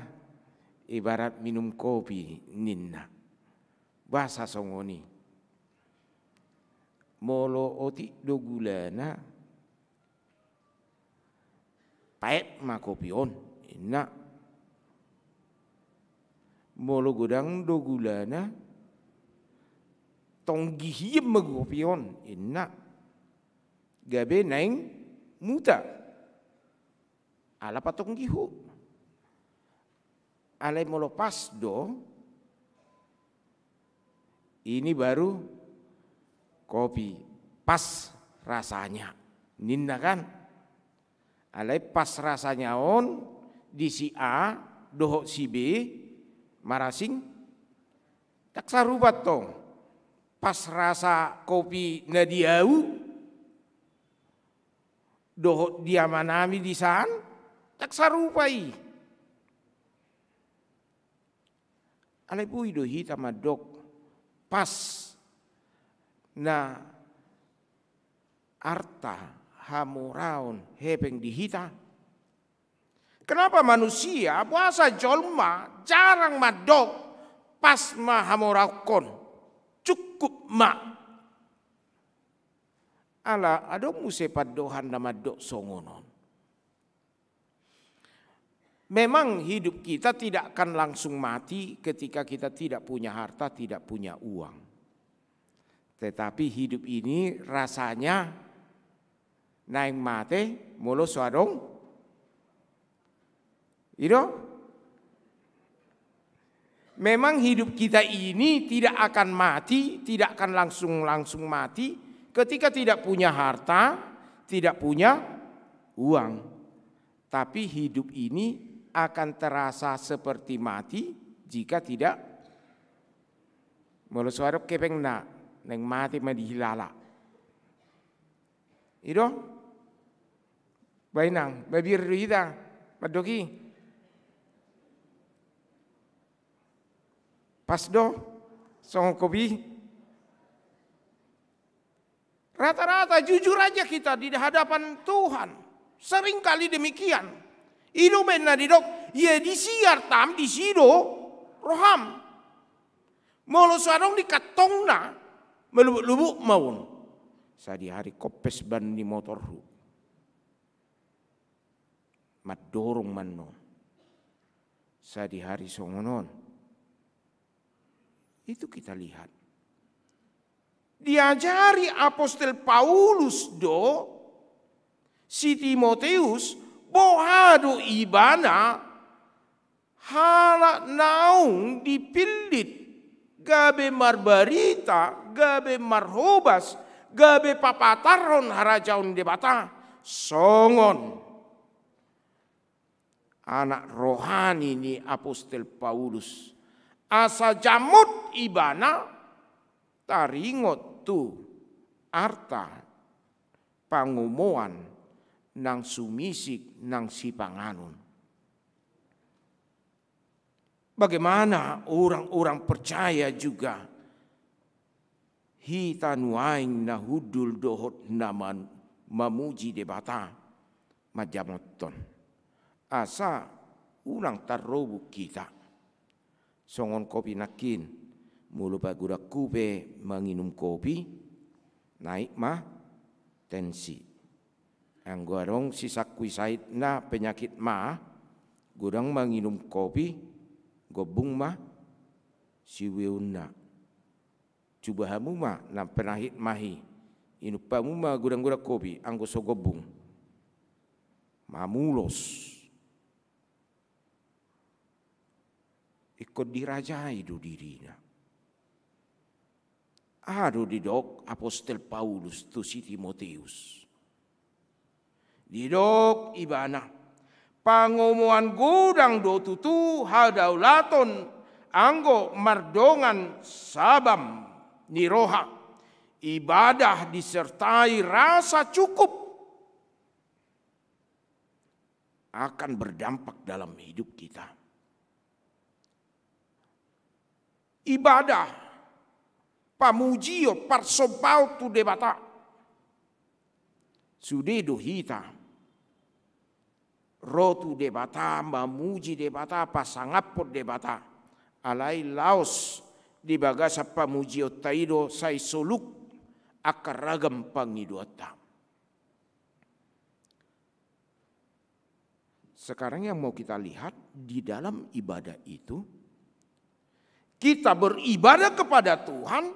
ibarat minum kopi ninna. Boasa songon i? Molo otik do gulana, paet ma kopi on, inna. Molo godang do gulana, tonggi hian ma kopi on, inna. Gabe naeng muta. Ala patonggihon. Alai molo pas do, ini baru kopi, pas rasanya, ninna kan. Alai pas rasanya on di si A dohot si B marasing, ndang sarupa tong pas rasa kopi na di ahu dohot di amanami di san, ndang sarupa i. Alai boi do hita mandok pas na arta hamoraon hepeng di hita. Kenapa manusia, boasa jolma jarang mandok pas ma hamoraonkon, cukup ma? Ala adong muse pandohan na mandok songon on. Memang hidup kita tidak akan langsung mati ketika kita tidak punya harta, tidak punya uang. Tetapi hidup ini rasanya naeng mate molo so adong. I do? Memang hidup kita ini tidak akan mati, tidak akan langsung-langsung mati ketika tidak punya harta, tidak punya uang. Tapi hidup ini akan terasa seperti mati jika tidak, molo so adong hepengna, naeng mate ma dihilala. I do? Ba inang, mabiar do hita mandok i. Pas do songon kopi. Rata-rata jujur aja kita di hadapan Tuhan. Seringkali demikian. I do umbahen na didok, ia disi artam, disi do roham. Molo so adong di kantongna, malubuk-lubuk ma on. Sadihari koppes ban ni motorhu. Mandorong ma annon. Sadihari songon on. Itu kita lihat. Diajari apostel Paulus do si Timoteus, boha do ibana halak naung dipillit gabe marbarita, gabe marhobas, gabe papatarhon harajaon Debata, songon anak rohani ni apostel Paulus. Asa jamot ibana taringot tu arta pangomoan nang sumisik nang sipanganon. Bagaimana orang-orang percaya juga hita nuaeng na hundul dohot na man-, mamuji Debata, manjamothon. Asa unang tarrobuk hita. Songon kopi nangkin, molo pagodangku pe manginum kopi, naik ma tensi. Anggo adong sisangkui sahitna penyakit ma, godang manginum kopi, gombung ma siueonna. Cuba hamu ma, nang penahit ma i. Inum hamu ma godang-godang kopi, anggo so gombung. Mamulos. Ingkon dirajai do dirina. Aha do didok apostel Paulus tu si Timoteus? Didok ibana, pangomoan godang do tutu hadaulaton anggo mardongan sabam ni roha, ibadah disertai rasa cukup akan berdampak dalam hidup kita. Ibadah, pamujion, parsombaon tu Debata. Sude do hita ro tu Debata, mamuji Debata, pasangaphon Debata. Alai laos di bagasan pamujionta i do sai soluk angka ragam pangidoanta. Sekarang yang mau kita lihat di dalam ibadah itu, kita beribadah kepada Tuhan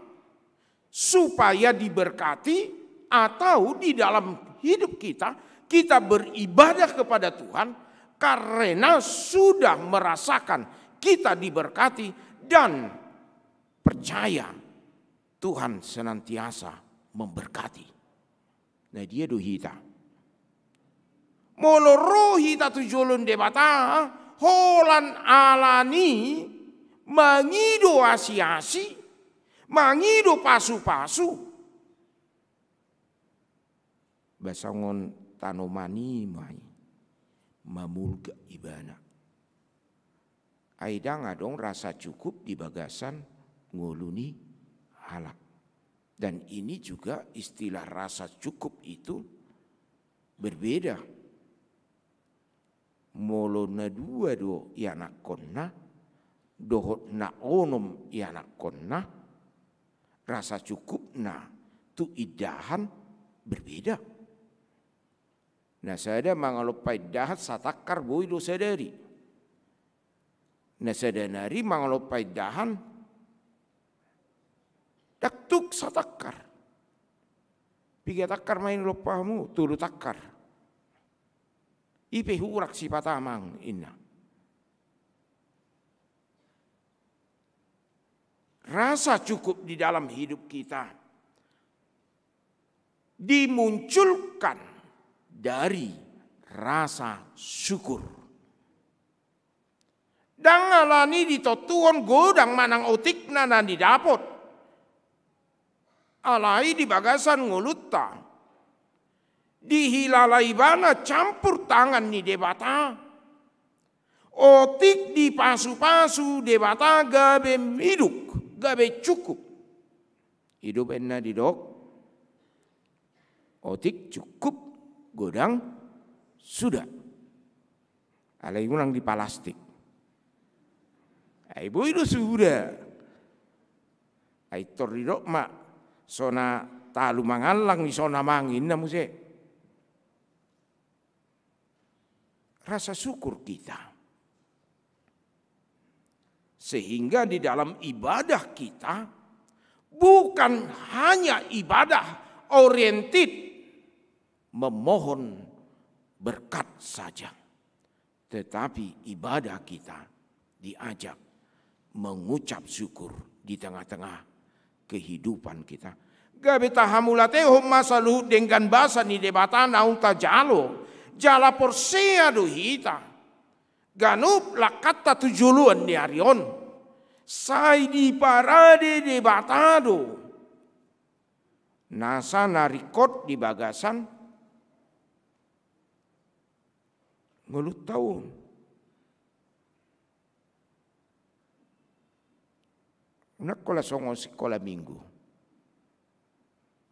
supaya diberkati, atau di dalam hidup kita, kita beribadah kepada Tuhan karena sudah merasakan kita diberkati dan percaya Tuhan senantiasa memberkati. Nah, dia do hita. Molo ro hita tu jolo ni Debata, holan alani mangido asi-asi, mangido pasu-pasu. Ba songon tanoman i ma i, mamulga ibana. Ai ndang adong rasa cukup di bagasan ngolu ni halak. Dan ini juga istilah rasa cukup itu berbeda. Molo na dua do ianakhonna, dohot na onom ianakhonna, rasa cukupna tu indahan berbeda. Na sada mangalompa indahan satangkar boi do sadari. Na sada nari mangalompa indahan ndang tuk satangkar. Piga tangkar ma i nilompa hamu? Tolu tangkar. I pe hurang sipata amang inna. Rasa cukup di dalam hidup kita dimunculkan dari rasa syukur. Ndang alani ditontuhon godang manang otikna na nidapot. Alai di bagasan ngolunta, dihilala ibana campur tangan ni Debata, otik dipasupasu Debata gabe miduk, gabe cukup. I do umbahen na didok, otik cukup, godang suda. Alai unang dipalastik. Ai boi do suda. Ai tor didok ma, so na talu mangallang, so na mangan, ninna muse. Rasa syukur kita. Sehingga di dalam ibadah kita bukan hanya ibadah oriented memohon berkat saja, tetapi ibadah kita diajak mengucap syukur di tengah-tengah kehidupan kita. Gabe tahamulatehon ma saluhut denggan basa ni Debata naung tajalo, jala porsea do hita. Ganup langkanta tu joloan ni ari on, sai diparade Debata do nasa na ringkot di bagasan ngolunta on. Unang holan songon sikola minggu.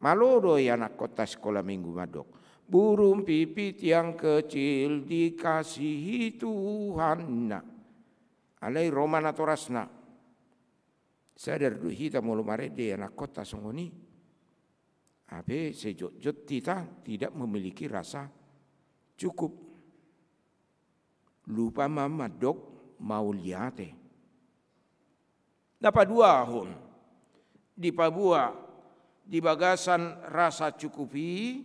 Malo do i anakkonta sikola minggu mandok, "Burung pipit yang kecil dikasihi Tuhan," ninna. Alai ro ma natorasna. Sadar do hita molo marende anakkonta songon i, hape sejotjot hita tidak memiliki rasa cukup. Lupa ma mandok mauliate. Na paduahon, dipaboa di bagasan rasa cukup i,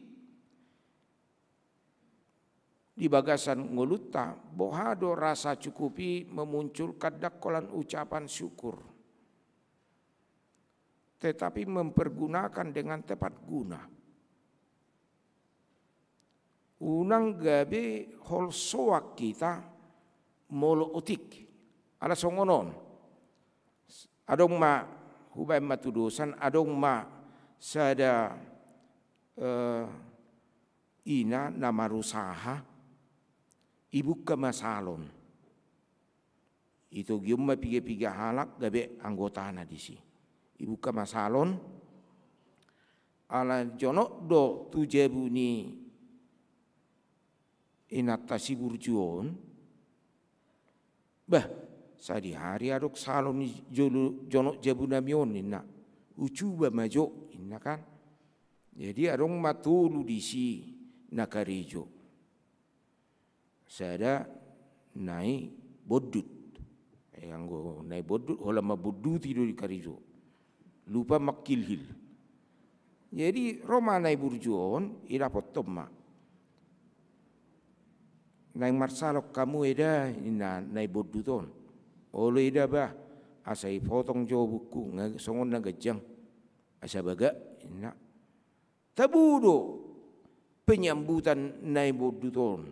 di bagasan ngolunta, boha do rasa cukup i memunculkan ndang holan ucapan syukur, tetapi mempergunakan dengan tepat guna. Unang gabe holsoan hita molo otik. Ala songon on. Adong ma, hubaen ma tudosan, adong ma sada, eh, ina na marusaha, ibuka ma salon. Itogihon ma piga-piga halak gabe anggotana disi. Ibuka ma salon, ala jonok do tu jabu ni inanta si burju on. Bah, sadihari adong salon ni jolo-, jonok jabunami on, ninna. Hucuba ma jo, ninna kan. Jadi adong ma tolu disi na karejo. Sada nai bondut. Eh, anggo nai bondut, holan mambonduti do di karejo. Lupa mangkilhil. Jadi ro ma nai burju on, idapothon ma. "Naeng marsalon hamu eda," ninna nai bondut on. "Olo eda bah, asa ipotong jo obukku, nga-, songon na ganjang. Asa bagak," ninna. Tabo do penyambutan nai bondut on.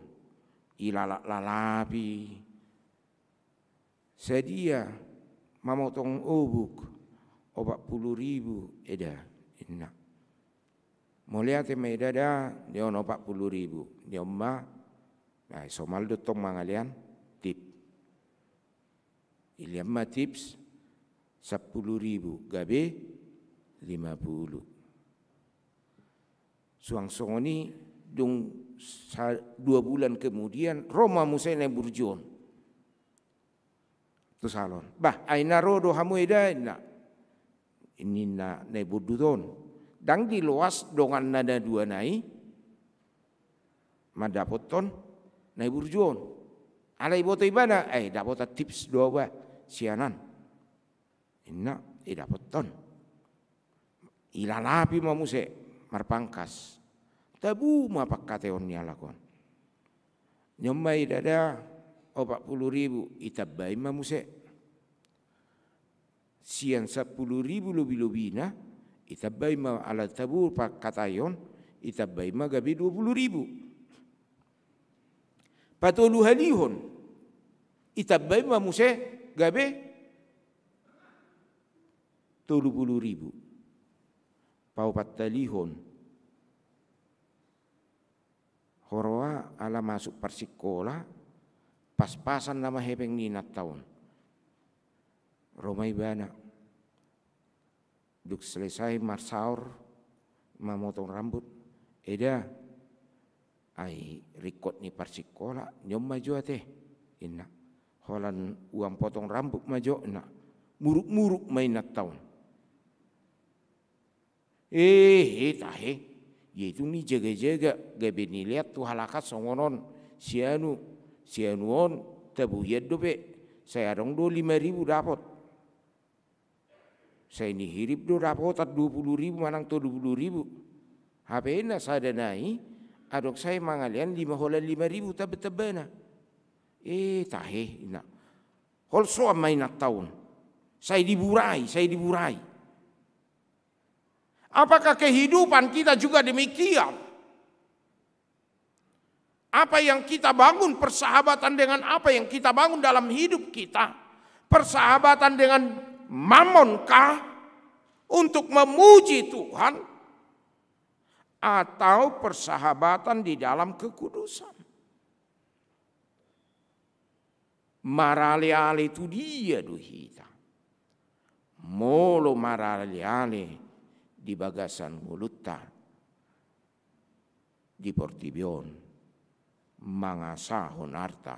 Ilalap-lalapi. "Sadia mamotong obuk?" "Opat pulu ribu eda," ninna. "Mauliate ma eda da," ninna on, "opat pulu ribu." Ninna on ma, nah, somal do tong mangalean tip. Ilean ma tips sampulu ribu, gabe lima pulu. Suang songon i dung sa-, dua bulan kemudian, ro ma muse nai burju on tu salon. "Bah, ai na ro do hamu eda," ninna. Ninna nai bondut on. Ndang diloas donganna na dua nai mandapothon nai burju on. Alai iboto ibana, "Eh, dapotan tips do au bah sian an," ninna, idapothon. Ilalapi ma muse, marpangkas. Tabo ma pangkataion ni halak on. Ninna on ma, "Eda da, opat pulu ribu," itambai ma muse. Sian sampulu ribu lobi-lobina, itambai ma, ala tabo pangkataion, itambai ma gabe dua pulu ribu. Patoluhalihon, itambai ma muse gabe tolu pulu ribu. Paopattalihon, Huroha ala masuk parsikola, pas-pasan nama hepeng ni inanta on. Ro ma ibana. Dung selesai marsaor, mamotong rambut, "Eda, ai ringkot ni parsikola, ni on ma jo ate," inna. "Holan uang potong rambut ma jo," inna. Muruk-muruk ma inanta on. Eh, eh, tahe. Ia itu ni jaga-jaga, gabe ni lean tu halak an songon on, si anu, si anu on, tabo hian dope, sai adong do lima ribu dapot. Sai ni hirim do dapotan dua puluh ribu manang tolu puluh ribu. Hape na sada nai, adong sai mangalean lima holan lima ribu tamba-tambana. Eh, tahe, inna. Holsoan ma inanta on. Sai diburai, sai diburai. Apakah kehidupan kita juga demikian? Apa yang kita bangun, persahabatan dengan apa yang kita bangun dalam hidup kita? Persahabatan dengan mamon kah untuk memuji Tuhan? Atau persahabatan di dalam kekudusan? Marale-ale tu dia do hita? Molo marale-ale di bagasan ngolunta di portibi on, mangasahon arta,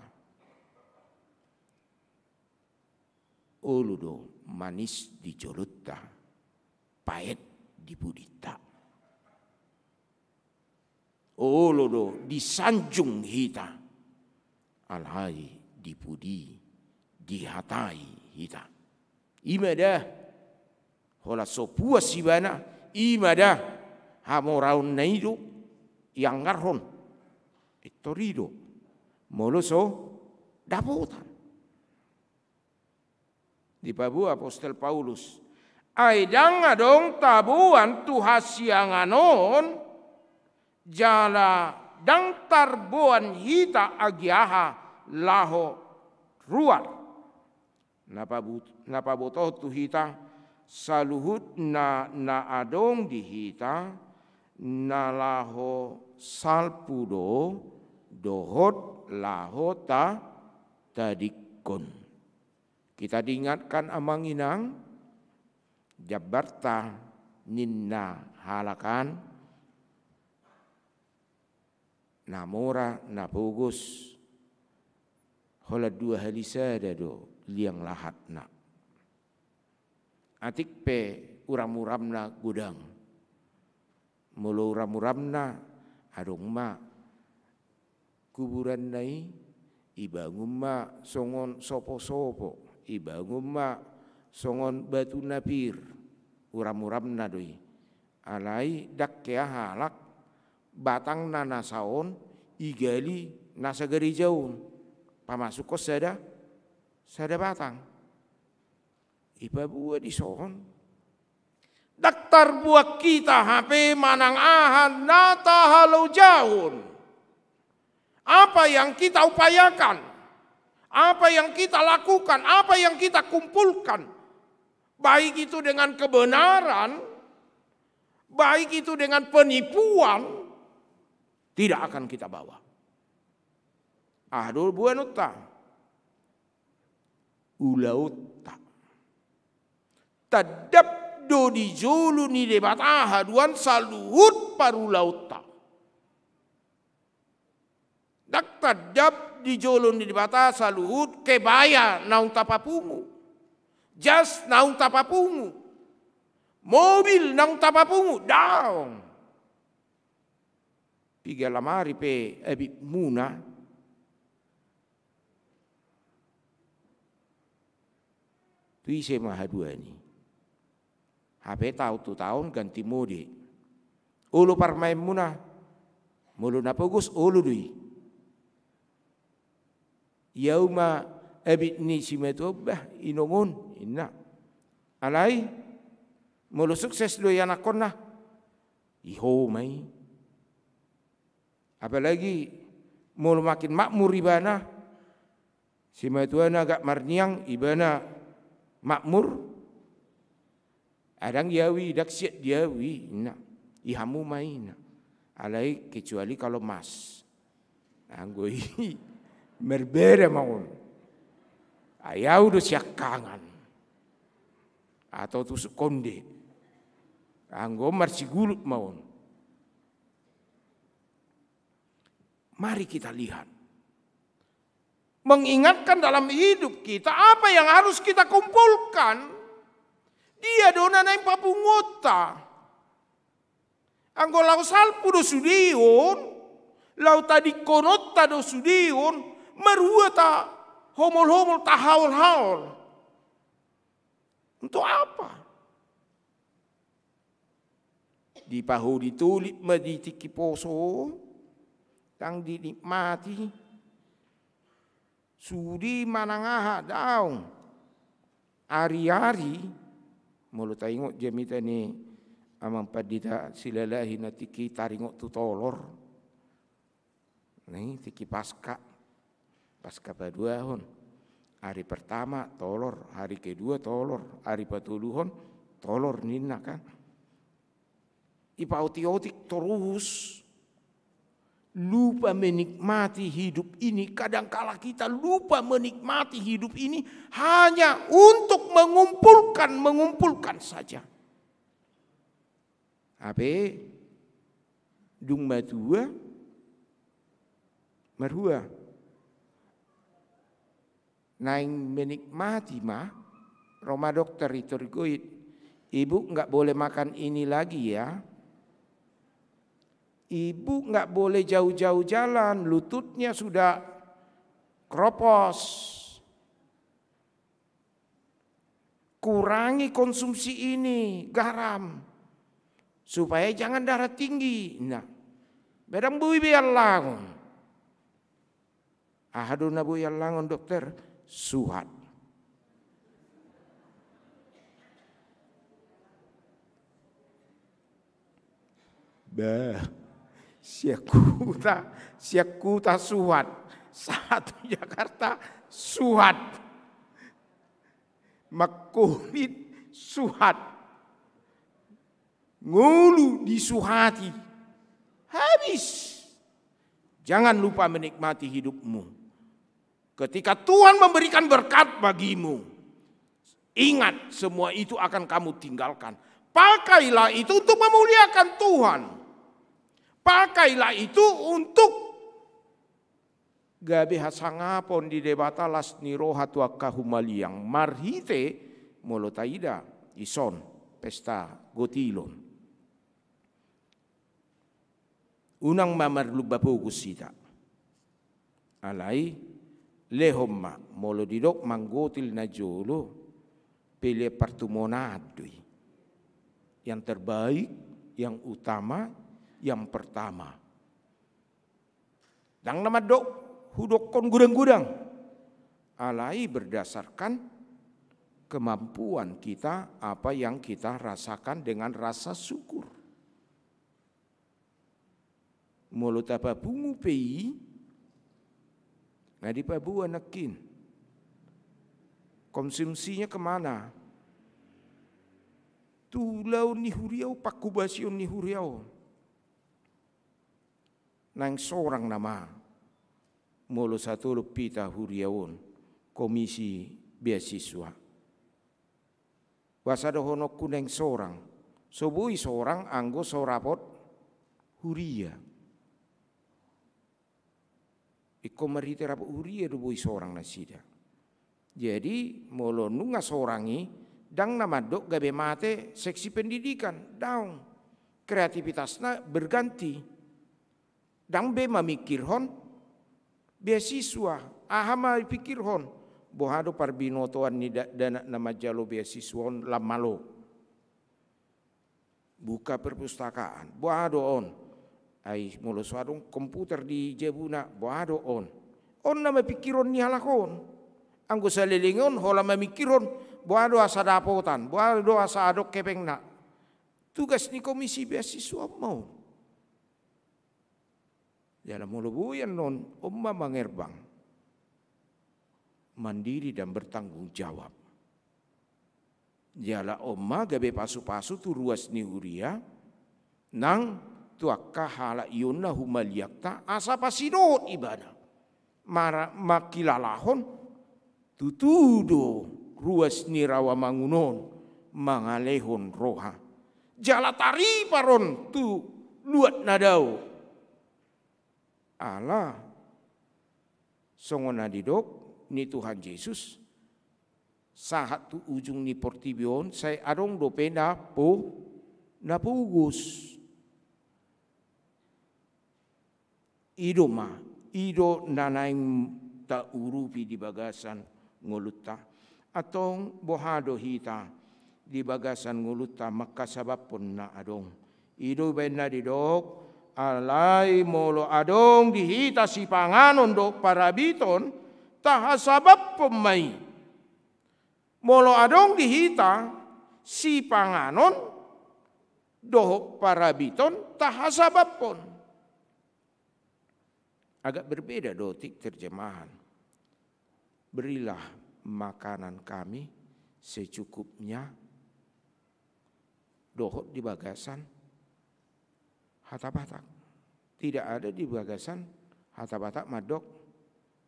olo do manis di jolonta, paet di pudinta. Olo do disanjung hita, alai dipudi, dihatai hita. I ma da, holan so puas ibana, i ma da, hamoraonna i do ianggarhon. Pintor i do, molo so dapotan. Dipaboa apostel Paulus, ai ndang adong taboan tu hasiangan on, jala ndang tarboan hita agia aha laho ruar. Na pabu-, na pabotohon tu hita, saluhutna na adong di hita, na laho salpu do, dohot laho ta-, tadingkon. Kita diingatkan amang inang, jambarta ninna halak an, na mora, na pogos, holan dua hali sada do liang lahatna. Atik pe uram-uramna godang. Molo uram-uramna, adong ma kuburanna i, ibangun ma songon sopo-sopo, ibangun ma songon batu na pir, uram-uramna do i. Alai ndang hea halak batangna na saon igali nasa gareja on, pamasukkon sada, sada batang. Ipaboa dison. Ndang tarboan hita hape manang aha na tahalojahon. Apa yang kita upayakan, apa yang kita lakukan, apa yang kita kumpulkan, baik itu dengan kebenaran, baik itu dengan penipuan, tidak akan kita bawa. Aha do boanonta? Ulaonta. Tandap do di jolo ni Debata haduan saluhut parulaonta. Ndang tandap di jolo ni Debata saluhut kebaya naung tapapungu, jas naung tapapungu, mobil naung tapapungu, daong. Piga lamari pe abitmuna, tu ise ma haduan i? Hape taon tu taon ganti mode. Olo parmaenmuna, molo na pogos olo do i. Ia uma abit ni simatua, bah, inong on, inna. Alai molo sukses do i anakkonna, i ho ma i. Apalagi molo makin makmur ibana, simatuana agak marniang, ibana makmur, ndang i au i, ndang siat di au i, inna. I hamu ma i, inna. Alai kecuali kalau mas. Anggo i marbeda ma on. Ai au do siangkangan. Atau tusuk konde. Anggo marsigulut ma on. Mari kita lihat. Mengingatkan dalam hidup kita apa yang harus kita kumpulkan. Dia do na naeng papunguonta. Anggo laho salpu do sude on, laho tadingkononta do sude on, marhua tahomolhomol, tahaolhaol. Untuk apa? Dipaholi tolip ma di tingki poso, ndang dinikmati. Sude manang aha, daong. Ariari, molo taingot jamita ni Amang Pandita Silalahi na tingki taringot tu tolor. Nah, i tingki Paska. Paska paduahon. Hari pertama tolor, hari kedua tolor, hari patoluhon tolor ninna kan. Ipaotik-otik terus. Lupa menikmati hidup ini. Kadangkala kita lupa menikmati hidup ini hanya untuk mengumpulkan, mengumpulkan saja. Hape dung matua, marhua. Naeng menikmati ma, ro ma dokter i tor igoit. Ibu nggak boleh makan ini lagi ya. Ibu nggak boleh jauh-jauh jalan, lututnya sudah kropos. Kurangi konsumsi ini, garam. Supaya jangan darah tinggi. Nah, ba ndang boi be allangon. Aha do na boi allangon dokter? Suhat. Bah, sian Kuta, sian Kuta suhat. Sahat tu Jakarta suhat. Mangkulit suhat. Ngolu disuhati. Habis. Jangan lupa menikmati hidupmu. Ketika Tuhan memberikan berkat bagimu, ingat, semua itu akan kamu tinggalkan. Pakailah itu untuk memuliakan Tuhan. Pakailah itu untuk gabe hasangapon di Debata las ni roha tu angka humaliang. Marhite molo taida dison pesta gotilon. Unang ma marlumba pogos hita. Alai lehon ma, molo didok manggotil na jolo, pilihan partumonaon do i. Yang terbaik, yang utama, yang pertama. Ndang na mandok hudokkon godang-godang. Alai berdasarkan kemampuan kita, apa yang kita rasakan dengan rasa syukur. Molo tapapungu pe i, nga dipaboa nangkin. Konsumsinya kemana? Tu ulaon ni huria on, pangkobasion ni huria on. Naeng sorang nama molo satolop hita huria on, komisi beasiswa. Boasa dohononku naeng sorang? So boi sorang anggo so rapot huria. Ingkon marhite rapot huria do boi sorang nasida. Jadi molo nunga sorang i, ndang na mandok gabe mate seksi pendidikan, daong. Kreativitasna berganti. Ndang be mamikirhon beasiswa, aha ma dipikirhon? Boha do parbinotoan ni dakdanak na manjalo beasiswa on lam malo? Buka perpustakaan, boha do on? Ai molo so adong komputer di jabuna, boha do on? On nama pikirhon ni halak on. Anggo saleleng on holan mamikirhon, boha do asa dapotan, boha do asa adong hepengna. Tugas ni komisi beasiswa on ma on. Jala molo boi annon, on ma mangerbang. Mandiri dan bertanggung jawab. Jala on ma gabe pasupasu tu ruas ni huria, nang tu angka halak ionna humaliangta asa pasidohot ibana. Mara-, mangkilalahon tutu do ruas ni rawamangun on mangalehon roha. Jala taripar on tu luat na dao. Ala songon na didok ni Tuhan Jesus, sahat tu ujung ni portibi on, sai adong dope na po-, na pogos. I do ma, i do na naeng taurupi di bagasan ngolunta. Antong boha do hita di bagasan ngolunta mangkasababhon na adong? I do umbahen na didok, alai molo adong di hita sipanganon dohot parabiton, tahasababhon ma i. Molo adong di hita sipanganon dohot parabiton, tahasababhon. Agak berbeda do otik terjemahan. Berilah makanan kami secukupnya, dohot di bagasan hata Batak. Tidak ada di bagasan hata Batak mandok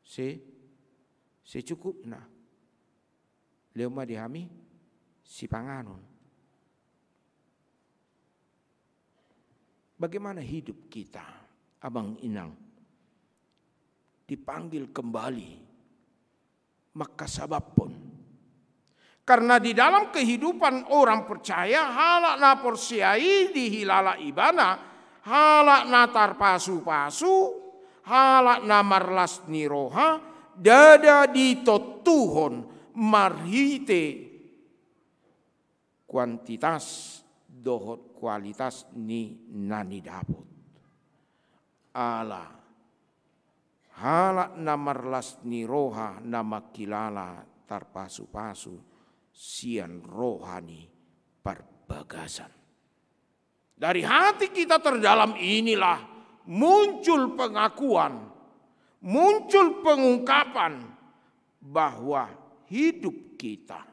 se-, secukupna. Lehon ma di hami sipanganon. Bagaimana hidup kita, amang inang? Dipanggil kembali mangkasababhon. Karena di dalam kehidupan orang percaya, halak na porsea i dihilala ibana halak na tarpasupasu, halak na marlas ni roha, ndada ditontuhon marhite kuantitas dohot kualitas ni na nidapot. Ala halak na marlas ni roha na mangkilala tarpasupasu sian roha ni parbagasan. Dari hati kita terdalam inilah muncul pengakuan, muncul pengungkapan bahwa hidup kita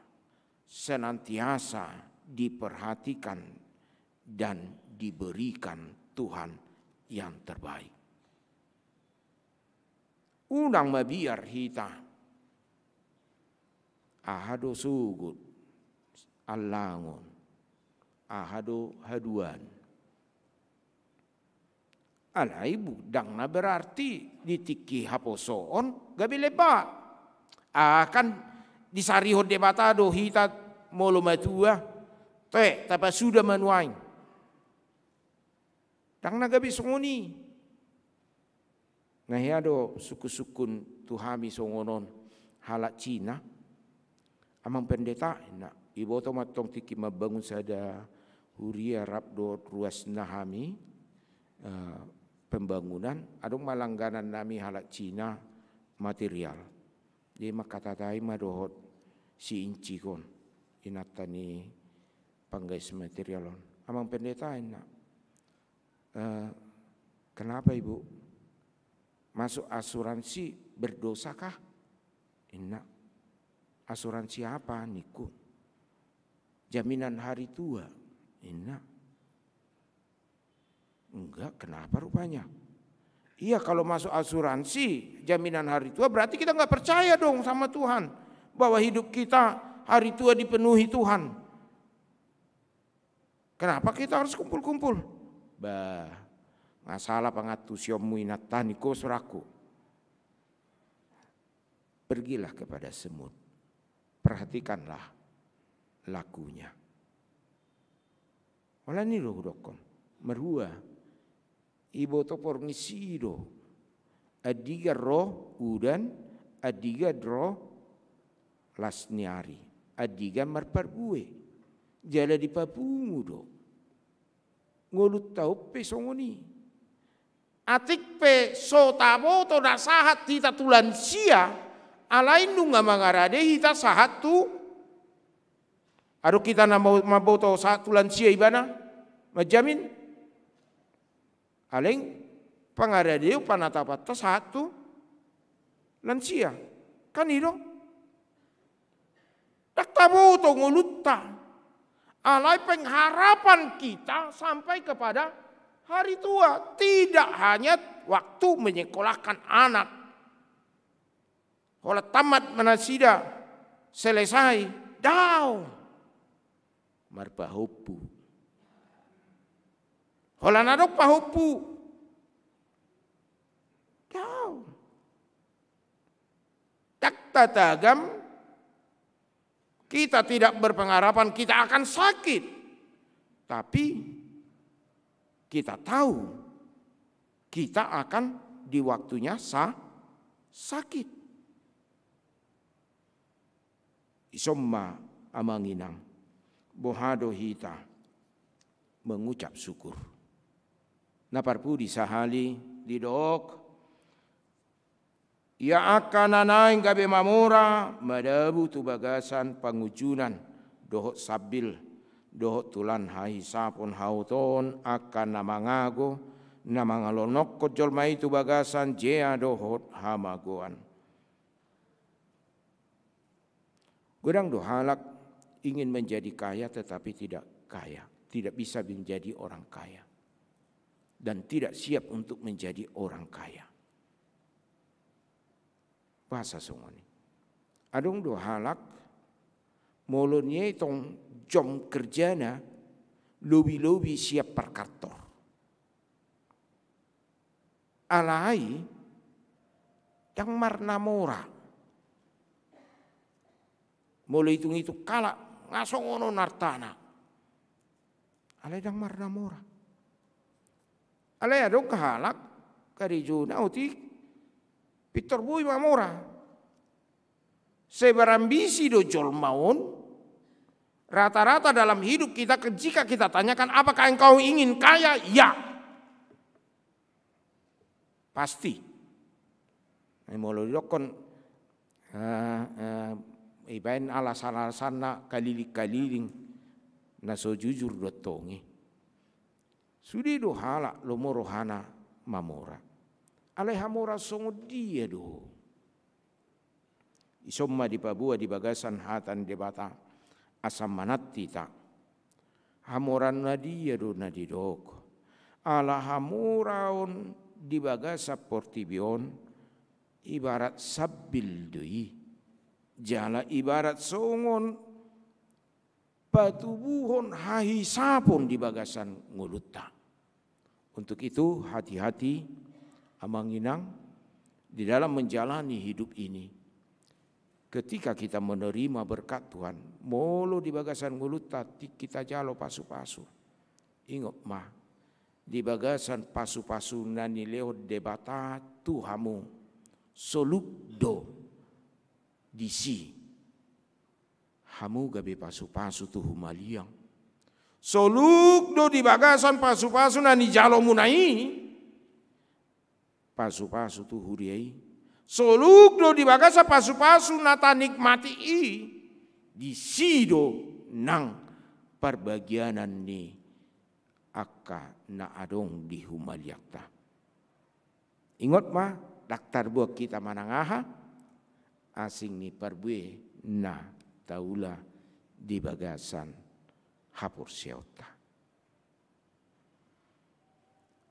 senantiasa diperhatikan dan diberikan Tuhan yang terbaik. Unang mabiar hita. Aha do sogot, allangon, aha do haduan. Alai bu-, ndang na berarti di tingki haposoon gabe lemba. Ah, kan disarihon Debata do hita molo matua. Toe, tapasuda ma nuaeng. Ndang na gabe songon i. Na hea do sungkun-sungkun tu hami songon on halak Cina. Amang Pendeta, inna, iboto ma antong tingki mambangun sada huria rap dohot ruasna hami, eh, pembangunan, adong ma langganan nami halak Cina material. Jadi mangkatatai ma dohot si Incik on, inanta ni panggaes material on. Amang Pendeta, inna, eh, kenapa, Ibu? Masuk asuransi berdosa kah? Inna. Asuransi apa, ningku? Jaminan hari tua, inna. Enggak, kenapa rupanya? Iya, kalau masuk asuransi jaminan hari tua, berarti kita nggak percaya dong sama Tuhan, bahwa hidup kita hari tua dipenuhi Tuhan. Kenapa kita harus kumpul-kumpul? Bah, nggak salah pangantusionmu, inanta, ningku, surangku. Pergilah kepada semut. Perhatikanlah lakunya. Holan i do hudokkon. Marua, iboto porngis i do. Andigan ro udan, andigan ro las ni ari, andigan marparbue. Jala dipapungu do. Ngolunta on pe songon i. Atik pe so taboto na sahat hita tu lansia, alai nunga mangaradei hita sahat tu. Adong hita na mau-, mamboto sahat tu lansia ibana manjamin? Alai pangaradeon panatapanta sahat tu lansia. Kan i do? Ndang taboto ngolunta. Alai pengharapan kita sampai kepada Hari tua tidak hanya waktu menyekolahkan anak. Holan tamat ma nasida, selesai, daong. Marpahompu. Holan adong pahompu, daong. Ndang tatagam, kita tidak berpengharapan kita akan sakit. Tapi kita tahu kita akan di waktunya sa-, sakit. Ison ma amang inang, boha do hita mengucap syukur. Na parpudi sahali didok, ia angka na naeng gabe mamora, madabu tu bagasan pangunjunan, dohot sambil, dohot tulan hahisapon haotoon angka na mangago, na mangalonokkon jolma i tu bagasan jea dohot hamagoan. Godang do halak ingin menjadi kaya tetapi tidak kaya, tidak bisa menjadi orang kaya, dan tidak siap untuk menjadi orang kaya. Boasa songon i? Adong do halak, molo nian tong jom kerjana, lobi-lobi siap parkantor. Alai ndang marnamora. Molo itung-itung halak, nga songon on artana. Alai ndang marnamora. Alai adong halak, karejona otik, pintor boi mamora. Seberambisi do jolma on. Rata-rata dalam hidup kita, jika kita tanyakan, "Apakah engkau ingin kaya?" Ya. Pasti. Nah, molo didokkon, eh, eh, ibaen alasan-alasanna kaliling-kaliling, na so jujur do tong i. Sude do halak lomo rohana mamora. Alai hamora songon dia do? Ison ma dipaboa di bagasan hata ni Debata, asa manat hita. Hamora na dia do na didok? Ala hamora on di bagasan portibi on, ibarat sambil do i. Jala ibarat songon patubuhon hahisapon di bagasan ngolunta. Untuk itu, hati-hati, amang inang, di dalam menjalani hidup ini. Ketika kita menerima berkat Tuhan, molo di bagasan ngolunta, tingki tajalo pasu-pasu. Ingot ma, di bagasan pasu-pasu na nilehon Debata tu hamu, soluk do disi hamu gabe pasu-pasu tu humaliang. Soluk do di bagasan pasu-pasu na nijalomuna i, pasu-pasu tu huria i. Soluk do di bagasan pasu-pasu na tanikmati i, disi do nang parbagianan ni angka na adong di humaliangta. Ingot ma, ndang tarboan hita manang aha, asing ni parbue na taula di bagasan haporseaonta.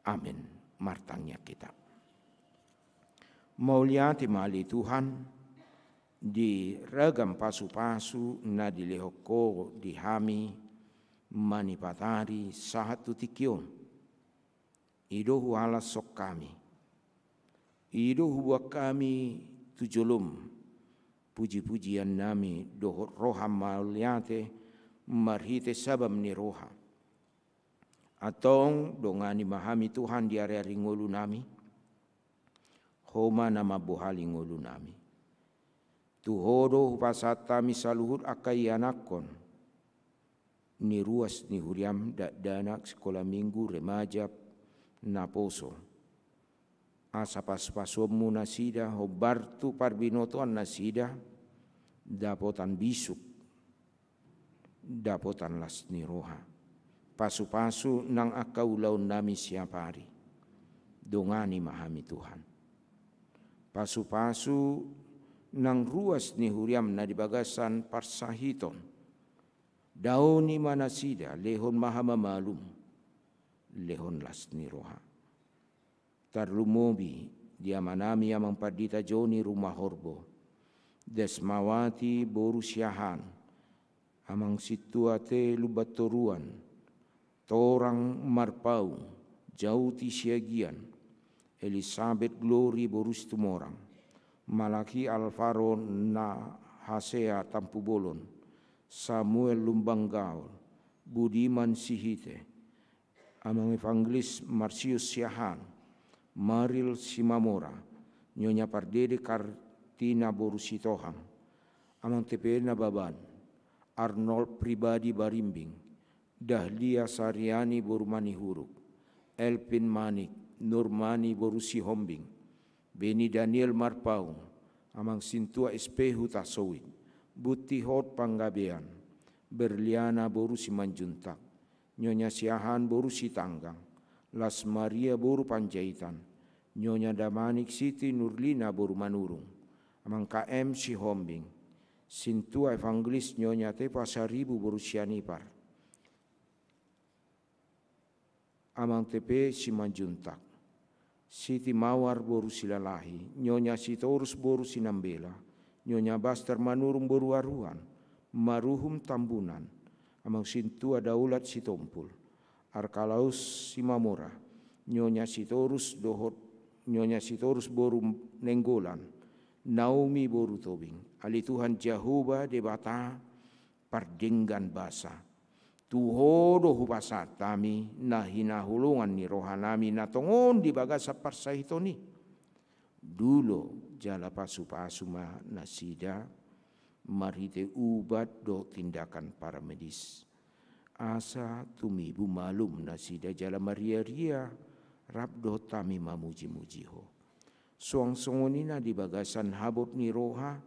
Amin. Martangiang hita. Mauliate ma ale Tuhan, di ragam pasu-pasu na dilehon Ho di hami manipatari sahat tu tingki on. I do huhalashon hami. I do huboan hami tu jolom puji-pujian nami dohot roha mauliate marhite sabam ni roha. Antong dongani ma hami Tuhan di ari-ari ngolu nami. Ho ma na mambohali ngolu nami. Tu Ho do hupasahat hami saluhut angka ianakhon ni ruas ni huriam, dakdanak, sikola minggu, remaja, naposo. Asa pasu-pasuonmu nasida hombar tu parbinotoan nasida, dapotan bisuk, dapotan las ni roha. Pasu-pasu nang angka ulaon nami siapari. Dongani ma hami Tuhan. Pasu-pasu nang ruas ni huriam na di bagasan parsahiton. Daoni ma nasida, lehon ma hamamalum. lehon las ni roha. Tarlumobi di amanami Amang Pandita Joni Rumahorbo, Desmawati boru Siahaan, Amang Sintua T Lumbantoruan, Torang Marpaung, Jauti Siagian, Elisabet Glory boru Situmorang, Malaki Alvaro Nahasea Tampubolon, Samuel Lumban Gaol, Budiman Sihite, Amang Evangelis Marsius Siahaan, Maril Simamora, Nyonya Pardede Kartina boru Sitohang, Amang T P Nababan, Arnold Pribadi Barimbing, Dahlia Sariani boru Manihuruk, Elvin Manik, Nurmani boru Sihombing, Beni Daniel Marpaung, Amang Sintua S P Hutasoit, Buti Hot Panggabean, Berliana boru Simanjuntak, Nyonya Siahaan boru Sitanggang, Las Maria boru Panjaitan, Nyonya Damanik Siti Nurlina boru Manurung, Amang K M Sihombing, Sintua Evangelis Nyonya T Pasaribu boru Sianipar, Amang T P Simanjuntak, Siti Mawar boru Silalahi, Nyonya Sitorus boru Sinambela, Nyonya Baster Manurung boru Aruan, Maruhum Tambunan, Amang Sintua Daulat Sitompul, Arkalaus Simamora, Nyonya Sitorus dohot Nyonya Sitorus boru Nenggolan, Naomi boru Tobing. Ale Tuhan Jahowa Debata pardenggan basa, tu Ho do hupasahat hami na hinaholongan ni rohanami na tongon di bagasan parsahiton i. Dulo jala pasupasu ma nasida marhite ubat dohot tindakan paramedis, asa tumibu malum nasida jala mariaria rap dohot hami mamujimuji Ho. Suang songon i na di bagasan habot ni roha,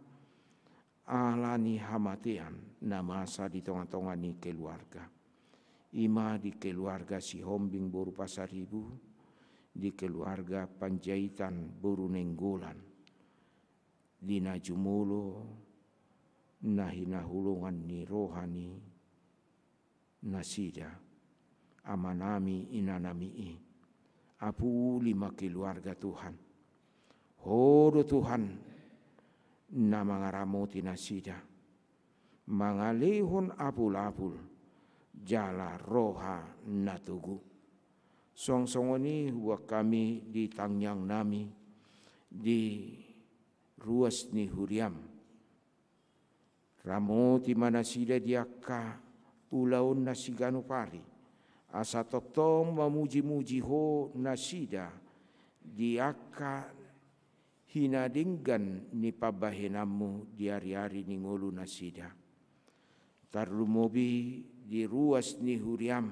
ala ni hamatean na masa di tongatonga ni keluarga. I ma di keluarga Sihombing boru Pasaribu, di keluarga Panjaitan boru Nenggolan, di na jumolo na hinaholongan ni roha ni nasida, amanami, inanami i. Apuli ma keluarga Tuhan. Ho do Tuhan na mangaramoti nasida, mangalehon apulapul jala roha na togu. Suang songon i huboan hami di tangiangnami di ruas ni huriam. Ramoti ma nasida di angka ulaonna siganup ari, asa tongtong mamujimuji Ho nasida di angka hinadenggan ni pambahenanmu di ariari ni ngolu nasida. Tarlumobi di ruas ni huriam,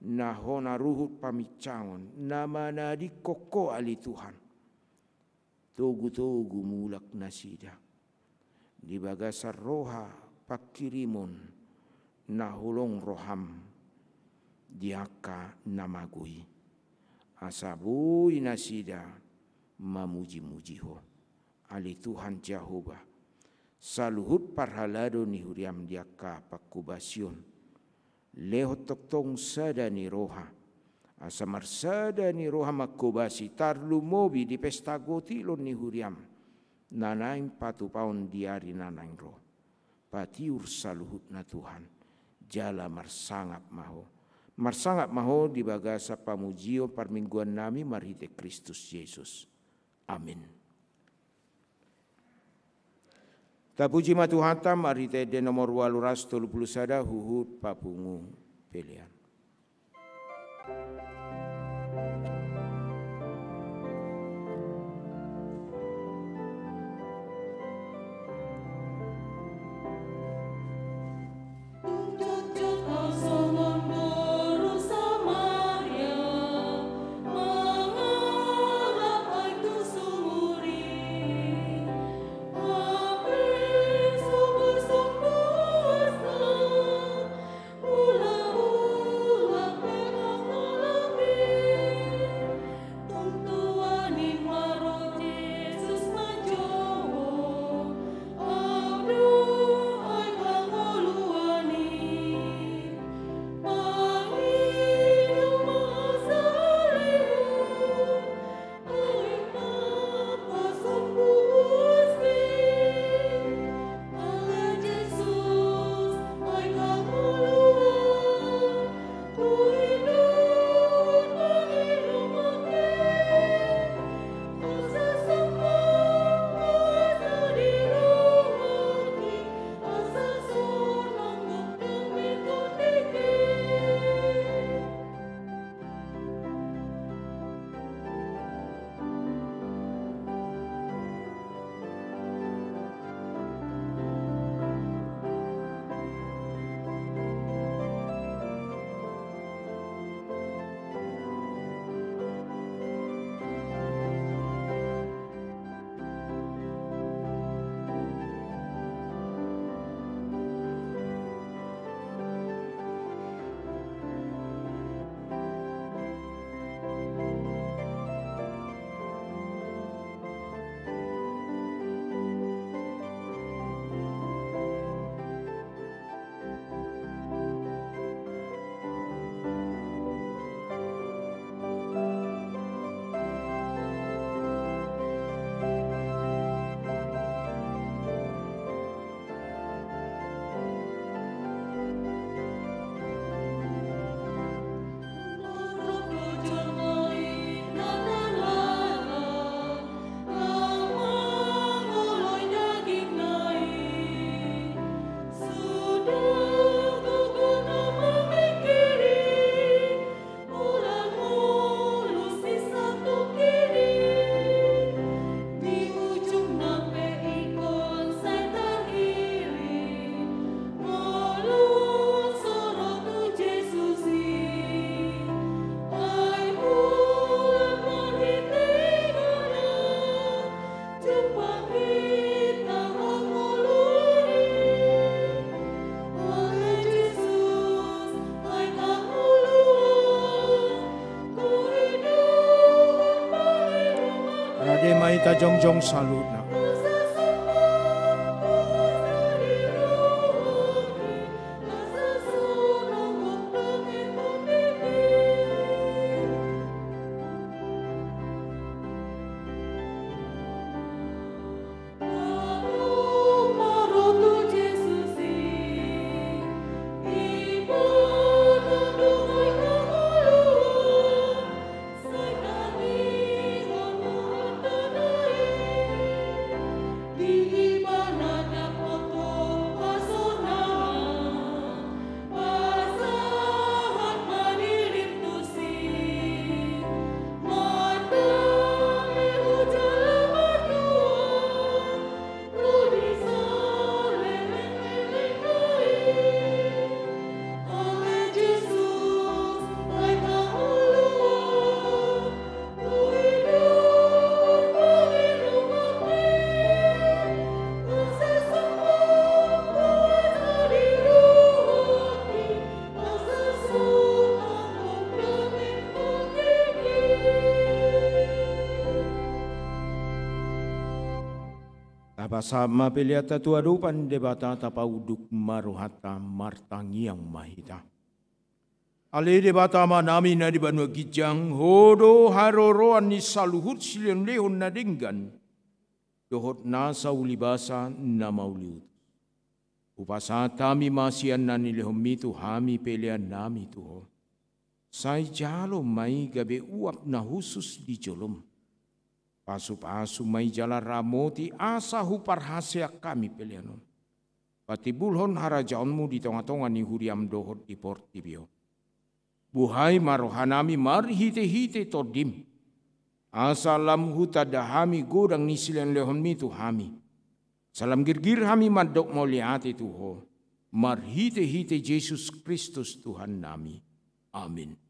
na hona ruhut paminsangon, na manadingkon Ho ale Tuhan. Togutogu mulak nasida di bagasan roha panghirimon na holong roham di angka na mago i, asa boi nasida mamujimuji Ho. Ale Tuhan Jahowa, saluhut parhalado ni huriam di angka panghobasion, lehon tongtong sada ni roha, asa marsada ni roha manghobasi, tarlumobi di pesta gotilon ni huriam na naeng patupaon di ari na naeng ro. Patiur saluhutna Tuhan, jala marsangap ma Ho. Marsangap ma Ho di bagasan pamujion parmingguannami marhite Kristus Jesus. Amin. Tapuji ma Tuhanta, marhite ende nomor ualu ratus tolu pulu sada, huhut papungu pelean. Hita jongjong saluhutna. Tapasahat ma peleanta tu adopan Debata, tapaunduk ma rohanta, martangiang ma hita. Ale Debata Amanami na di banua ginjang, Ho do haroroan ni saluhut silehonlehon na denggan dohot nasa ulibasa na mauliutus. Hupasahat hami ma sian na nilehonmi tu hami peleannami tu Ho. Sai jalo ma i gabe uap na hushus di jolom. Pasupasu ma i jala ramoti asa huparhaseang hami pelean on. Patimbulhon harajaonmu di tongatonga ni huriam dohot di portibi on. Buhai ma rohanami marhitehite Tondim, asa lam hutanda hami godang ni silehonlehonmi tu hami. Asa lam girgir hami mandok mauliate tu Ho, marhitehite Jesus Kristus Tuhannami. Amin.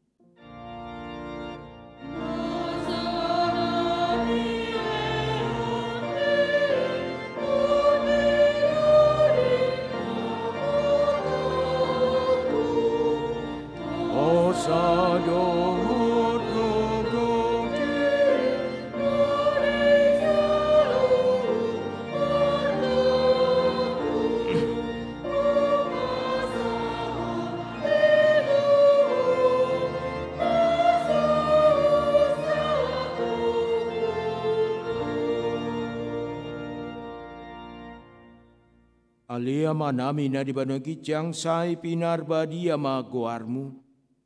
Ale Amanami na di banua ginjang, sai pinarbadia ma goarmu,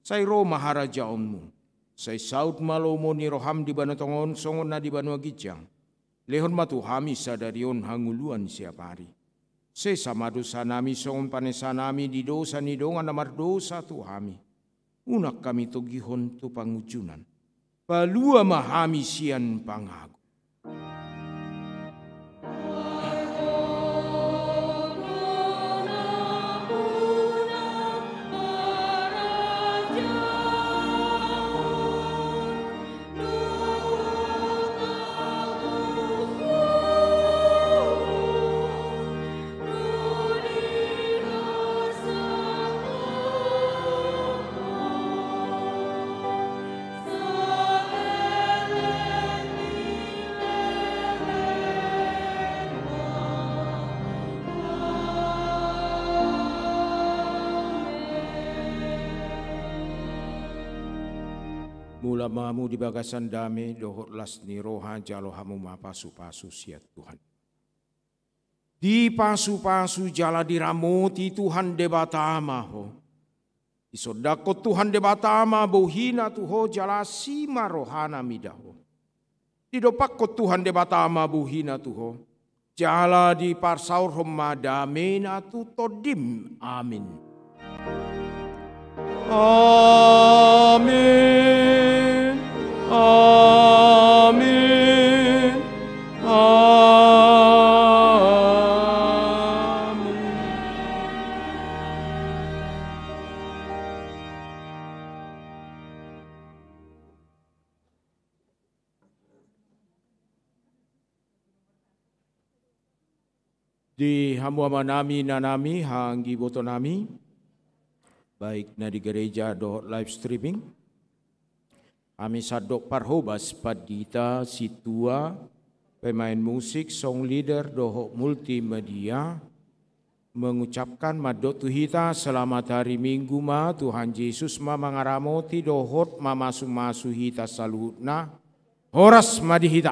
sai ro ma harajaonmu, sai saut ma lomo ni roham di banua tonga on songon na di banua ginjang. Lehon ma tu hami sadari on hangoluan siapari. Sesa ma dosanami songon panesanami di dosa ni dongan na mardosa tu hami. Unang hami togihon tu pangunjunan. Palua ma hami sian pangago. Mulak ma hamu di bagasan dame dohot las ni roha, jalo hamu ma pasupasu sian Tuhan. Dipasupasu jala diramoti Tuhan Debata ma ho. Disondangkon Tuhan Debata ma bohina tu ho jala asi ma rohana mida ho. Didompakkon Tuhan Debata ma bohina tu ho jala diparsaorhon ma damena tu tondim. Amin. Amin. Amin. Amin. Di hamu amanami, inanami, anggibotonami, baik na di gereja dohot live streaming, hami sandok parhobas pandita, sintua, Pemain musik, song leader, dohot multimedia, mengucapkan, mandok tu hita, selamat hari Minggu ma, Tuhan Jesus ma mangaramoti dohot mamasu-masu hita saluhutna. Horas ma di hita.